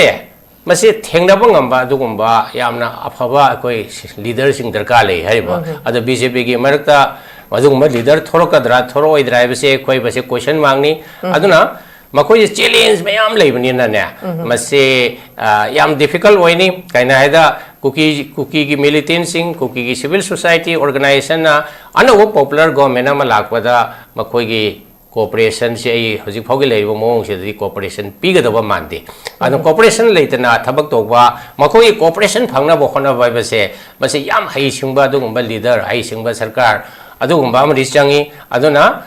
ꯃꯁꯤ ꯊꯦꯡꯅꯕ ꯉꯝꯕ ꯑꯗꯨꯒꯨꯝꯕ ꯌꯥꯝꯅ ꯑꯐꯕ ꯑꯩꯈꯣꯏ ꯂꯤꯗꯔꯁꯤꯡ ꯗꯔꯀꯥꯔ ꯂꯩ ꯍꯥꯏꯔꯤꯕ꯫ ꯑꯗꯣ ꯕꯤ ꯖꯦ ꯄꯤꯒꯤ ꯃꯔꯛꯇ ꯑꯗꯨꯒꯨꯝꯕ ꯂꯤꯗꯔ ꯊꯣꯔꯛꯀꯗ꯭ꯔꯥ ꯊꯣꯔꯛꯑꯣꯏꯗ꯭ꯔꯥ ꯍꯥꯏꯕꯁꯦ ꯑꯩꯈꯣꯏ ꯃꯁꯤ ꯀꯣꯏꯁꯟ ꯃꯥꯔꯛꯅꯤ꯫ ꯑꯗꯨꯅ ꯃꯈꯣꯏꯁꯦ ꯆꯦꯂꯦꯟꯖ ꯃꯌꯥꯝ ꯂꯩꯕꯅꯤꯅꯅꯦ, ꯃꯁꯤ, ꯑ, ꯌꯥꯝ ꯗꯤꯐꯤꯀꯜ ꯑꯣꯏꯅꯤ꯫ ꯀꯩꯅꯣ ꯍꯥꯏꯗ ꯀꯨꯀꯤ, ꯀꯨꯀꯤꯒꯤ ꯃꯤꯂꯤꯇꯦꯟꯁꯤꯡ, ꯀꯨꯀꯤꯒꯤ ꯁꯤꯚꯤꯜ ꯁꯣꯁꯥꯏꯇꯤ ꯑꯣꯔꯒꯅꯥꯏꯖꯦꯁꯟꯅ ꯑꯅꯧꯕ ꯄꯣꯄꯨꯂꯔ ꯒꯣꯔꯃꯦꯟ ꯑꯃ ꯂꯥꯛꯄꯗ ꯃꯈꯣꯏꯒꯤ ꯀꯣꯑꯣꯄꯔꯦꯁꯟꯁꯤ ꯑꯩ ꯍꯧꯖꯤꯛ ꯐꯥꯎꯒꯤ ꯂꯩꯔꯤꯕ ꯃꯑꯣꯡꯁꯤꯗꯗꯤ ꯀꯣꯑꯣꯄꯔꯦꯁꯟ ꯄꯤꯒꯗꯕ ꯃꯥꯟꯗꯦ꯫ ꯑꯗꯨꯅ ꯀꯣꯑꯣꯄꯔꯦꯁꯟ ꯂꯩꯇꯅ ꯊꯕꯛ ꯇꯧꯕ, ꯃꯈꯣꯏꯒꯤ ꯀꯣꯑꯣꯄꯔꯦꯁꯟ ꯐꯪꯅꯕ ꯍꯣꯠꯅꯕ ꯍꯥꯏꯕꯁꯦ, ꯃꯁꯤ ꯌꯥꯝ ꯍꯩꯁꯤꯡꯕ ꯑꯗꯨꯒꯨꯝꯕ ꯂꯤꯗꯔ, ꯍꯩꯁꯤꯡꯕ ꯁꯔꯀꯥꯔ ꯑꯗꯨꯒꯨꯝꯕ ꯑꯃꯗꯤ ꯆꯪꯉꯤ꯫ ꯑꯗꯨꯅ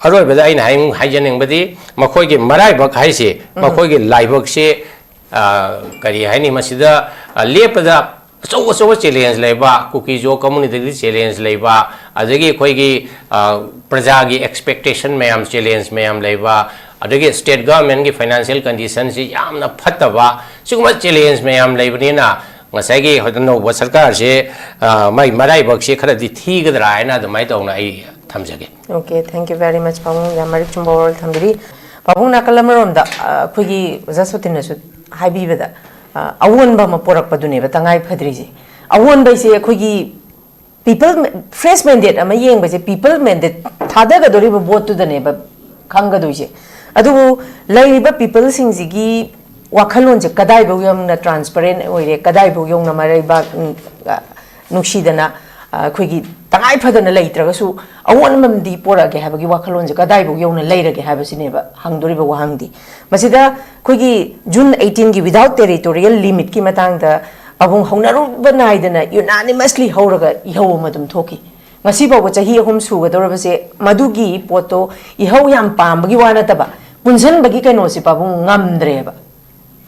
ꯑꯔꯣꯏꯕꯗ ꯑꯩꯅ ꯍꯥꯏ-, ꯍꯥꯏꯖꯅꯤꯡꯕꯗꯤ ꯃꯈꯣꯏꯒꯤ ꯃꯔꯥꯏꯕꯛ ꯍꯥꯏꯁꯤ, ꯃꯈꯣꯏꯒꯤ ꯂꯥꯏꯕꯛꯁꯤ, ꯑ, ꯀꯔꯤ ꯍꯥꯏꯅꯤ, ꯃꯁꯤꯗ, ꯑ, ꯂꯦꯞꯄꯗ ꯑꯆꯧ ꯑꯆꯧꯕ ꯆꯦꯂꯦꯟꯖ ꯂꯩꯕ, ꯀꯨꯀꯤꯖꯣ ꯀꯝꯃꯨꯅꯤꯇꯤꯗꯤ ꯆꯦꯂꯦꯟꯖ ꯂꯩꯕ, ꯑꯗꯒꯤ ꯑꯩꯈꯣꯏꯒꯤ, ꯑ, ꯄ꯭ꯔꯖꯥꯒꯤ ꯑꯦꯛꯁꯄꯦꯛꯇꯦꯁꯟ ꯃꯌꯥꯝ, ꯆꯦꯂꯦꯟꯖ ꯃꯌꯥꯝ ꯂꯩꯕ, ꯑꯗꯒꯤ ꯁ꯭ꯇꯦꯠ ꯒꯚꯔꯟꯃꯦꯟꯠꯀꯤ ꯐꯥꯏꯅꯥꯟꯁꯤꯌꯦꯜ ꯀꯟꯗꯤꯁꯟꯁꯤ ꯌꯥꯝꯅ ꯐꯠꯇꯕ, ꯁꯤꯒꯨꯝꯕ ꯆꯦꯂꯦꯟꯖ ꯃꯌꯥꯝ ꯂꯩꯕꯅꯤꯅ ꯉꯁꯥꯏꯒꯤ ꯍꯧꯖꯤꯛ ꯑꯅꯧꯕ ꯁꯔꯀꯥꯔꯁꯦ, ꯑ, ꯃꯥꯏ ꯃꯔꯥꯏꯕꯛꯁꯦ ꯈꯔꯗꯤ ꯊꯤꯒꯗ꯭ꯔꯥ ꯍꯥꯏꯅ ꯑꯗꯨꯃꯥꯏꯅ ꯇꯧꯅ ꯑꯩ ꯊꯝꯖꯒꯦ꯫ Okay, thank you very much, ꯄꯥꯕꯨꯡ꯫ ꯌꯥꯝ ꯃꯔꯤꯛ ꯆꯨꯝꯕ ꯋꯥꯔꯣꯜ ꯊꯝꯕꯤꯔꯤ꯫ ꯄꯥꯕꯨꯡ, ꯅꯥꯀꯜ ꯑꯃꯔꯣꯝꯗ, ꯑ, ꯑꯩꯈꯣꯏꯒꯤ ꯑꯣꯖꯥ ꯁꯣꯇꯤꯟꯅꯁꯨ ꯍꯥꯏꯕꯤꯕꯗ, ꯑ, ꯑꯑꯣꯟꯕ ꯑꯃ ꯄꯣꯔꯛꯄꯗꯨꯅꯦꯕ ꯇꯉꯥꯏ ꯐꯗ꯭ꯔꯤꯁꯦ꯫ ꯑꯑꯣꯟꯕ ꯍꯥꯏꯁꯦ ꯑꯩꯈꯣꯏꯒꯤ ꯄꯤꯄꯜ, ꯐ꯭ꯔꯦꯁ ꯃꯦꯟꯗꯦꯠ ꯑꯃ ꯌꯦꯡꯕꯁꯦ, ꯄꯤꯄꯜ ꯃꯦꯟꯗꯦꯠ ꯊꯥꯗꯒꯗꯧꯔꯤꯕ ꯚꯣꯠꯇꯨꯗꯅꯦꯕ ꯈꯪꯒꯗꯣꯏꯁꯦ꯫ ꯑꯗꯨꯕꯨ ꯂꯩꯔꯤꯕ ꯄꯤꯄꯜꯁꯤꯡꯁꯤꯒꯤ ꯋꯥꯈꯜꯂꯣꯟꯁꯦ ꯀꯗꯥꯏꯐꯥꯎ ꯌꯧꯅ ꯇ꯭ꯔꯥꯟꯁꯄꯔꯦꯟ ꯑꯣꯏꯔꯦ, ꯀꯗꯥꯏꯐꯥꯎ ꯌꯧꯅ ꯃꯔꯩꯕꯥꯛ, ꯎꯝ, ꯑ, ꯅꯨꯡꯁꯤꯗꯅ, ꯑ, ꯑꯩꯈꯣꯏꯒꯤ ꯇꯉꯥꯏ ꯐꯗꯅ ꯂꯩꯇ꯭ꯔꯒꯁꯨ ꯑꯑꯣꯟꯕ ꯑꯃꯗꯤ ꯄꯣꯔꯛꯑꯒꯦ ꯍꯥꯏꯕꯒꯤ ꯋꯥꯈꯜꯂꯣꯟꯁꯦ ꯀꯗꯥꯏꯐꯥꯎ ꯌꯧꯅ ꯂꯩꯔꯒꯦ ꯍꯥꯏꯕꯁꯤꯅꯦꯕ ꯍꯪꯗꯣꯔꯤꯕ ꯋꯥꯍꯪꯗꯤ꯫ ꯃꯁꯤꯗ ꯑꯩꯈꯣꯏꯒꯤ ꯖꯨꯟ ꯑꯩꯠꯇꯤꯟꯒꯤ without territorial limitꯀꯤ ꯃꯇꯥꯡꯗ ꯄꯥꯕꯨꯡ, ꯍꯧꯅꯔꯨꯕ ꯅꯥꯏꯗꯅ unanimously ꯍꯧꯔꯒ ꯏꯍꯧ ꯑꯃ ꯑꯗꯨꯝ ꯊꯣꯛꯈꯤ꯫ ꯉꯁꯤ ꯐꯥꯎꯕ ꯆꯍꯤ ꯑꯍꯨꯝ ꯁꯨꯒꯗꯧꯔꯕꯁꯦ, ꯃꯗꯨꯒꯤ ꯄꯣꯠꯇꯣ ꯏꯍꯧ ꯌꯥꯝ ꯄꯥꯝꯕꯒꯤ ꯋꯥ ꯅꯠꯇꯕ, ꯄꯨꯟꯁꯤꯟꯕꯒꯤ ꯀꯩꯅꯣꯁꯦ ꯄꯥꯕꯨꯡ ꯉꯝꯗ꯭ꯔꯦꯕ꯫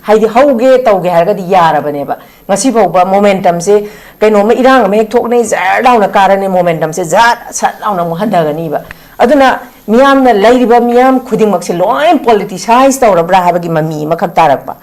ꯍꯥꯏꯗꯤ ꯍꯧꯒꯦ ꯇꯧꯒꯦ ꯍꯥꯏꯔꯒꯗꯤ ꯌꯥꯔꯕꯅꯦꯕ꯫ ꯉꯁꯤ ꯐꯥꯎꯕ momentumꯁꯦ, ꯀꯩꯅꯣꯝꯃ ꯏꯔꯥꯡ ꯑꯃ ꯍꯦꯛ ꯊꯣꯛꯅꯩ, ꯖꯔ ꯂꯥꯎꯅ ꯀꯥꯔꯅꯤ, momentumꯁꯦ ꯖꯠ ꯁꯠ ꯂꯥꯎꯅ ꯑꯃꯨꯛ ꯍꯟꯊꯒꯅꯤꯕ꯫ ꯑꯗꯨꯅ ꯃꯤꯌꯥꯝꯅ, ꯂꯩꯔꯤꯕ ꯃꯤꯌꯥꯝ ꯈꯨꯗꯤꯡꯃꯛꯁꯦ ꯂꯣꯏ politicise ꯇꯧꯔꯕ꯭ꯔꯥ ꯍꯥꯏꯕꯒꯤ ꯃꯃꯤ ꯑꯃꯈꯛ ꯇꯥꯔꯛꯄ꯫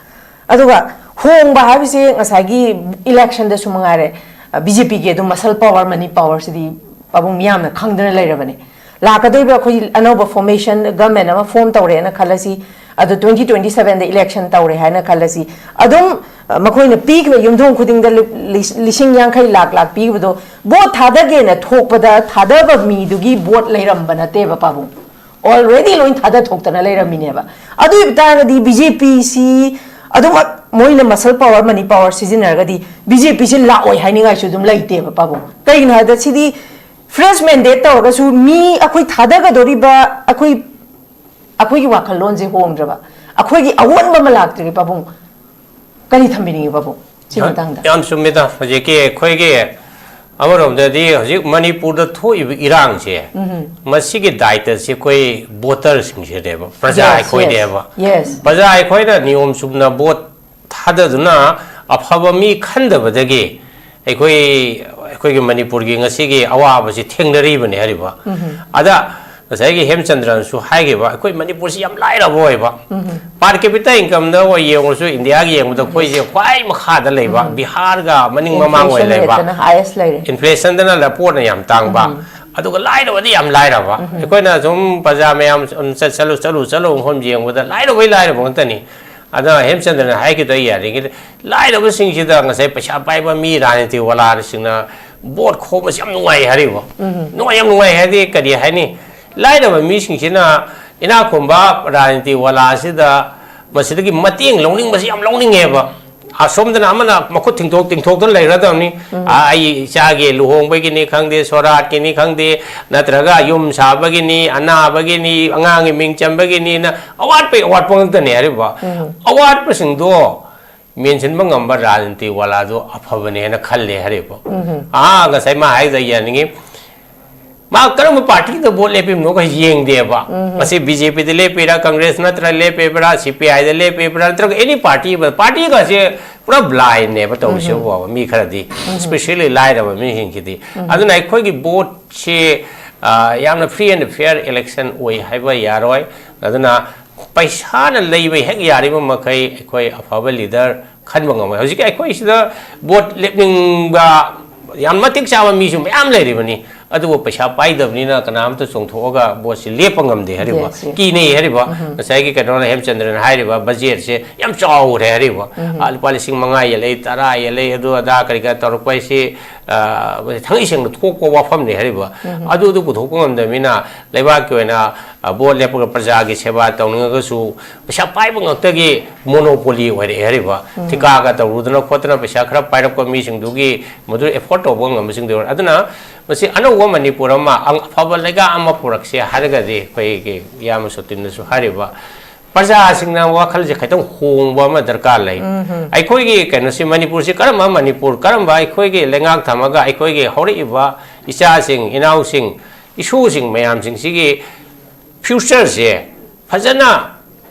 ꯑꯗꯨꯒ ꯍꯣꯡꯕ ꯍꯥꯏꯕꯁꯦ ꯉꯁꯥꯏꯒꯤ electionꯗꯁꯨ ꯃꯉꯥꯏꯔꯦ, BJPꯒꯤ ꯑꯗꯨꯝ muscle power, money powerꯁꯤꯗꯤ ꯄꯥꯕꯨꯡ ꯃꯤꯌꯥꯝꯅ ꯈꯪꯗꯅ ꯂꯩꯔꯕꯅꯦ꯫ ꯂꯥꯛꯀꯗꯧꯔꯤꯕ ꯑꯩꯈꯣꯏ ꯑꯅꯧꯕ formation government ꯑꯃ form ꯇꯧꯔꯦꯅ ꯈꯜꯂꯁꯤ, ꯑꯗꯣ twenty twenty sevenꯗ election ꯇꯧꯔꯦ ꯍꯥꯏꯅ ꯈꯜꯂꯁꯤ, ꯑꯗꯨꯝ, ꯑ, ꯃꯈꯣꯏꯅ ꯄꯤꯈꯤꯕ ꯌꯨꯝꯊꯣꯡ ꯈꯨꯗꯤꯡꯗ ꯂꯨꯞ-, ꯂꯤꯁ-, ꯂꯤꯁꯤꯡ ꯌꯥꯡꯈꯩ, ꯂꯥꯛ ꯂꯥꯛ ꯄꯤꯕꯗꯣ, vote ꯊꯥꯗꯒꯦꯅ ꯊꯣꯛꯄꯗ ꯊꯥꯗꯕ ꯃꯤꯗꯨꯒꯤ vote ꯂꯩꯔꯝꯕ ꯅꯠꯇꯦꯕ ꯄꯥꯕꯨꯡ꯫ Already ꯂꯣꯏ ꯊꯥꯗ ꯊꯣꯛꯇꯅ ꯂꯩꯔꯝꯃꯤꯅꯦꯕ꯫ ꯑꯗꯨ ꯑꯣꯏꯕ ꯇꯥꯔꯒꯗꯤ BJPꯁꯤ ꯑꯗꯨꯃꯛ ꯃꯣꯏꯅ muscle power, money power ꯁꯤꯖꯤꯟꯅꯔꯒꯗꯤ BJPꯁꯤ ꯂꯥꯛꯑꯣꯏ ꯍꯥꯏꯅꯤꯡꯉꯥꯏꯁꯨ ꯑꯗꯨꯝ ꯂꯩꯇꯦꯕ ꯄꯥꯕꯨꯡ꯫ ꯀꯩꯒꯤꯅꯣ ꯍꯥꯏꯕꯗ ꯁꯤꯗꯤ fresh mandate ꯇꯧꯔꯒꯁꯨ ꯃꯤ ꯑꯩꯈꯣꯏ ꯊꯥꯗꯒꯗꯧꯔꯤꯕ, ꯑꯩꯈꯣꯏ, ꯑꯩꯈꯣꯏꯒꯤ ꯋꯥꯈꯜꯂꯣꯟꯁꯦ ꯍꯣꯡꯗ꯭ꯔꯕ, ꯑꯩꯈꯣꯏꯒꯤ ꯑꯑꯣꯟꯕ ꯑꯃ ꯂꯥꯛꯇ꯭ꯔꯤ ꯄꯥꯕꯨꯡ꯫ ꯀꯔꯤ ꯊꯝꯕꯤꯅꯤꯡꯉꯤ ꯄꯥꯕꯨꯡ ꯁꯤꯒꯤ ꯌꯥꯝ, ꯃꯇꯥꯡꯗ? ꯌꯥꯝ ꯆꯨꯝꯃꯤꯗ꯫ ꯍꯧꯖꯤꯛꯀꯤ ꯑꯩꯈꯣꯏꯒꯤ ꯑꯃꯔꯣꯝꯗꯗꯤ ꯍꯧꯖꯤꯛ ꯃꯅꯤꯄꯨꯔꯗ ꯊꯣꯛꯏꯕ ꯏꯔꯥꯡꯁꯦ, ꯎꯝ꯫ ꯃꯁꯤꯒꯤ ꯗꯥꯏꯇꯁꯦ ꯑꯩꯈꯣꯏ voterꯁꯤꯡꯁꯤꯅꯦꯕ, ꯄ꯭ꯔꯖꯥ Yes, ꯑꯩꯈꯣꯏꯅꯦꯕ꯫ Yes, yes. ꯄ꯭ꯔꯖꯥ ꯑꯩꯈꯣꯏꯅ ꯅꯤꯌꯣꯝ ꯆꯨꯝꯅ vote ꯊꯥꯗꯗꯨꯅ ꯑꯐꯕ ꯃꯤ ꯈꯟꯗꯕꯗꯒꯤ ꯑꯩꯈꯣꯏ, ꯑꯩꯈꯣꯏꯒꯤ ꯃꯅꯤꯄꯨꯔꯒꯤ ꯉꯁꯤꯒꯤ ꯑꯋꯥꯕꯁꯤ ꯊꯦꯡꯅꯔꯤꯕꯅꯤ ꯍꯥꯏꯔꯤꯕ꯫ ꯎꯝ꯫ ꯑꯗ ꯉꯁꯥꯏꯒꯤ ꯍꯦꯝꯆꯟꯗ꯭ꯔꯅꯁꯨ ꯍꯥꯏꯈꯤꯕ, ꯑꯩꯈꯣꯏ ꯃꯅꯤꯄꯨꯔꯁꯤ ꯌꯥꯝ ꯂꯥꯏꯔꯕ ꯑꯣꯏꯕ꯫ ꯎꯝ꯫ Per capita incomeꯗ ꯑꯣꯏ ꯌꯦꯡꯉꯁꯨ, ꯏꯟꯗꯤꯌꯥꯒꯤ ꯌꯦꯡꯕꯗ ꯑꯩꯈꯣꯏꯁꯦ ꯈ꯭ꯋꯥꯏ ꯃꯈꯥꯗ ꯂꯩꯕ, ꯎꯝ꯫ ꯕꯤꯍꯥꯔꯒ ꯃꯅꯤꯡ ꯃꯃꯥꯡ ꯑꯣꯏ Inflation ꯂꯩꯕ꯫ Rateꯇꯅ highest ꯂꯩꯔꯦ꯫ Inflationꯗꯅ ꯂꯄꯣꯠꯅ ꯌꯥꯝ ꯇꯥꯡꯕ꯫ ꯎꯝ꯫ ꯑꯗꯨꯒ ꯂꯥꯏꯔꯕꯗꯤ ꯌꯥꯝ ꯂꯥꯏꯔꯕ꯫ ꯎꯝ꯫ ꯑꯩꯈꯣꯏꯅ ꯁꯨꯝ ꯄ꯭ꯔꯖꯥ ꯃꯌꯥꯝ ꯁꯨꯝ ꯆꯠ-, ꯆꯠꯂꯨ, ꯆꯠꯂꯨ, ꯆꯠꯂꯨ ꯃꯐꯝ ꯌꯦꯡꯕꯗ ꯂꯥꯏꯔꯕꯩ ꯂꯥꯏꯔꯕ ꯉꯥꯛꯇꯅꯤ꯫ ꯑꯗ ꯍꯦꯝꯆꯟꯗ꯭ꯔꯅ ꯍꯥꯏꯈꯤꯗꯣ ꯑꯩ ꯌꯥꯔꯤꯉꯩꯗ ꯂꯥꯏꯔꯕꯁꯤꯡꯁꯤꯗ ꯉꯁꯥꯏ ꯄꯩꯁꯥ ꯄꯥꯏꯕ ꯃꯤ ꯔꯥꯖꯅꯤꯇꯤ ꯋꯥꯂꯥꯁꯤꯡꯅ vote ꯈꯣꯝꯕꯁꯤ ꯌꯥꯝ ꯅꯨꯡꯉꯥꯏ ꯍꯥꯏꯔꯤꯕ꯫ ꯎꯝ꯫ ꯅꯨꯡꯉꯥꯏ, ꯌꯥꯝ ꯅꯨꯡꯉꯥꯏ ꯍꯥꯏꯗꯤ ꯀꯔꯤ ꯍꯥꯏꯅꯤ? ꯂꯥꯏꯔꯕ ꯃꯤꯁꯤꯡꯁꯤꯅ ꯏꯅꯥꯛ ꯈꯨꯟꯕ ꯔꯥꯖꯅꯤꯇꯤ ꯋꯥꯂꯥꯁꯤꯗ ꯃꯁꯤꯗꯒꯤ ꯃꯇꯦꯡ ꯂꯧꯅꯤꯡꯕꯁꯤ ꯌꯥꯝ ꯂꯧꯅꯤꯡꯉꯦꯕ꯫ ꯑꯁꯣꯝꯗꯅ ꯑꯃꯅ ꯃꯈꯨꯠ ꯊꯤꯡꯊꯣꯛ-, ꯇꯤꯡꯊꯣꯛꯇꯨꯅ ꯂꯩꯔꯗꯕꯅꯤ꯫ ꯎꯝ꯫ ꯑꯥ, ꯑꯩ ꯏꯆꯥꯒꯤ ꯂꯨꯍꯣꯡꯕꯒꯤꯅꯤ ꯈꯪꯗꯦ, ꯁꯣꯔꯥꯠꯀꯤꯅꯤ ꯈꯪꯗꯦ, ꯅꯠꯇ꯭ꯔꯒ ꯌꯨꯝ ꯁꯥꯕꯒꯤꯅꯤ, ꯑꯅꯥꯕꯒꯤꯅꯤ, ꯑꯉꯥꯡꯒꯤ ꯃꯤꯡ ꯆꯟꯕꯒꯤꯅꯤꯅ ꯑꯋꯥꯠꯄꯒꯤ ꯑꯋꯥꯠꯄ ꯉꯥꯛꯇꯅꯦ ꯍꯥꯏꯔꯤꯕ꯫ ꯎꯝ꯫ ꯑꯋꯥꯠꯄꯁꯤꯡꯗꯣ ꯃꯦꯟꯁꯤꯟꯕ ꯉꯝꯕ ꯔꯥꯖꯅꯤꯇꯤ ꯋꯥꯂꯥꯗꯨ ꯑꯐꯕꯅꯦꯅ ꯈꯜꯂꯦ ꯍꯥꯏꯔꯤꯕ꯫ ꯑꯥ, ꯉꯁꯥꯏ ꯃꯥ ꯍꯥꯏꯗ ꯌꯥꯅꯤꯡꯉꯤ, ꯃꯥ ꯀꯔꯝꯕ ꯄꯥꯔꯇꯤꯗ ꯚꯣꯠ ꯂꯦꯞꯄꯤꯕꯅꯣꯒ ꯌꯦꯡꯗꯦꯕ꯫ ꯃꯁꯤ ꯕꯤ ꯖꯦ ꯄꯤꯗ ꯂꯦꯞꯄꯤꯔꯥ, ꯀꯪꯒ꯭ꯔꯦꯁ ꯅꯠꯇ꯭ꯔ ꯂꯦꯞꯄꯤꯕ꯭ꯔꯥ, ꯁꯤ ꯄꯤ ꯑꯥꯏꯗ ꯂꯦꯞꯄꯤꯕ꯭ꯔꯥ, ꯅꯠꯇ꯭ꯔꯒ ꯑꯦꯅꯤ ꯄꯥꯔꯇꯤ ꯑꯃ, ꯄꯥꯔꯇꯤꯒꯁꯦ ꯄꯨꯔꯥ ꯕ꯭ꯂꯥꯏꯟꯅꯦꯕ ꯇꯧꯔꯤꯁꯦ ꯐꯥꯎꯕ꯫ ꯃꯤ ꯈꯔꯗꯤ, ꯏꯁꯄꯤꯁꯦꯜꯂꯤ ꯂꯥꯏꯔꯕ ꯃꯤꯁꯤꯡꯁꯤꯗꯤ꯫ ꯑꯗꯨꯅ ꯑꯩꯈꯣꯏꯒꯤ ꯚꯣꯠꯁꯤ, ꯑ, ꯌꯥꯝꯅ free and fair election ꯑꯣꯏ ꯍꯥꯏꯕ ꯌꯥꯔꯣꯏ꯫ ꯑꯗꯨꯅ ꯄꯩꯁꯥꯅ ꯂꯩꯕ ꯍꯦꯛ ꯌꯥꯔꯤꯕ ꯃꯈꯩ ꯑꯩꯈꯣꯏ ꯑꯐꯕ ꯂꯤꯗꯔ ꯈꯟꯕ ꯉꯝꯃꯣꯏ꯫ ꯍꯧꯖꯤꯛꯀꯤ ꯑꯩꯈꯣꯏ ꯁꯤꯗ ꯚꯣꯠ ꯂꯦꯞꯅꯤꯡꯕ ꯌꯥꯝ ꯃꯇꯤꯛ ꯆꯥꯕ ꯃꯤꯁꯨ ꯃꯌꯥꯝ ꯂꯩꯔꯤꯕꯅꯤ, ꯑꯗꯨꯕꯨ ꯄꯩꯁꯥ ꯄꯥꯏꯗꯕꯅꯤꯅ ꯀꯅꯥꯝꯇ ꯆꯣꯡꯊꯣꯛꯑꯒ ꯚꯣꯠꯁꯤ ꯂꯦꯞꯄ ꯉꯝꯗꯦ ꯍꯥꯏꯔꯤꯕ, Yes, yes. ꯀꯤꯅꯩ ꯍꯥꯏꯔꯤꯕ꯫ ꯉꯁꯥꯏꯒꯤ ꯀꯩꯅꯣꯅ, ꯍꯦꯝꯆꯟꯗ꯭ꯔꯅ ꯍꯥꯏꯔꯤꯕ ꯕꯖꯦꯠꯁꯦ ꯌꯥꯝ ꯆꯥꯎꯔꯦ ꯍꯥꯏꯔꯤꯕ꯫ ꯑ, ꯂꯨꯄꯥ ꯂꯤꯁꯤꯡ ꯃꯉꯥ ꯌꯦꯜꯂꯛꯏ, ꯇꯔꯥ ꯌꯦꯜꯂꯛꯏ, ꯑꯗꯨ ꯑꯗꯥ ꯀꯔꯤ ꯀꯔꯥ ꯇꯧꯔꯛꯄ ꯍꯥꯏꯁꯤ, ꯑ, ꯊꯥꯡꯒꯩ ꯁꯦꯡꯅ ꯊꯣꯛꯄ ꯋꯥꯐꯝꯅꯤ ꯍꯥꯏꯔꯤꯕ꯫ ꯑꯗꯨ, ꯑꯗꯨ ꯄꯨꯊꯣꯛꯄ ꯉꯝꯗꯕꯅꯤꯅ ꯂꯩꯕꯥꯛꯀꯤ ꯑꯣꯏꯅ, ꯑ, ꯚꯣꯠ ꯂꯦꯞꯄꯒ ꯄ꯭ꯔꯖꯥꯒꯤ ꯁꯦꯕꯥ ꯇꯧꯅꯤꯡꯉꯒꯁꯨ ꯄꯩꯁꯥ ꯄꯥꯏꯕ ꯉꯥꯛꯇꯒꯤ ꯃꯣꯅꯣꯄꯣꯂꯤ ꯑꯣꯏꯔꯛꯑꯦ ꯍꯥꯏꯔꯤꯕ꯫ ꯊꯤꯀꯥꯒ ꯇꯧꯔꯨꯗꯅ ꯈꯣꯠꯇꯅ ꯄꯩꯁꯥ ꯈꯔ ꯄꯥꯏꯔꯛꯄ ꯃꯤꯁꯤꯡꯗꯨꯒꯤ ꯃꯗꯨ ꯑꯦꯐꯣꯔꯗ ꯇꯧꯕ ꯉꯝꯕꯁꯤꯡꯗꯨ꯫ ꯑꯗꯨꯅ ꯃꯁꯤ ꯑꯅꯧꯕ ꯃꯅꯤꯄꯨꯔ ꯑꯃ, ꯑꯪ-, ꯑꯐꯕ ꯂꯩꯉꯥꯛ ꯑꯃ ꯄꯨꯔꯛꯁꯦ ꯍꯥꯏꯔꯒꯗꯤ ꯑꯩꯈꯣꯏꯒꯤ ꯏꯌꯥꯝꯕ ꯁꯣꯇꯤꯟꯅꯁꯨ ꯍꯥꯏꯔꯤꯕ, ꯄ꯭ꯔꯖꯥꯁꯤꯡꯅ ꯋꯥꯈꯜꯁꯦ ꯈꯤꯇꯪ ꯍꯣꯡꯕ ꯑꯃ ꯗꯔꯀꯥꯔ ꯂꯩ꯫ ꯑꯩꯈꯣꯏꯒꯤ ꯀꯩꯅꯣꯁꯤ, ꯃꯅꯤꯄꯨꯔꯁꯤ ꯀꯔꯝꯕ ꯃꯅꯤꯄꯨꯔ, ꯀꯔꯝꯕ ꯑꯩꯈꯣꯏꯒꯤ ꯂꯩꯉꯥꯛ ꯊꯝꯃꯒ ꯑꯩꯈꯣꯏꯒꯤ ꯍꯧꯔꯛꯏꯕ ꯏꯆꯥꯁꯤꯡ, ꯏꯅꯥꯎꯁꯤꯡ, ꯏꯁꯨꯁꯤꯡ ꯃꯌꯥꯝꯁꯤꯡꯁꯤꯒꯤ ꯐ꯭ꯌꯨꯆꯔꯁꯦ ꯐꯖꯅ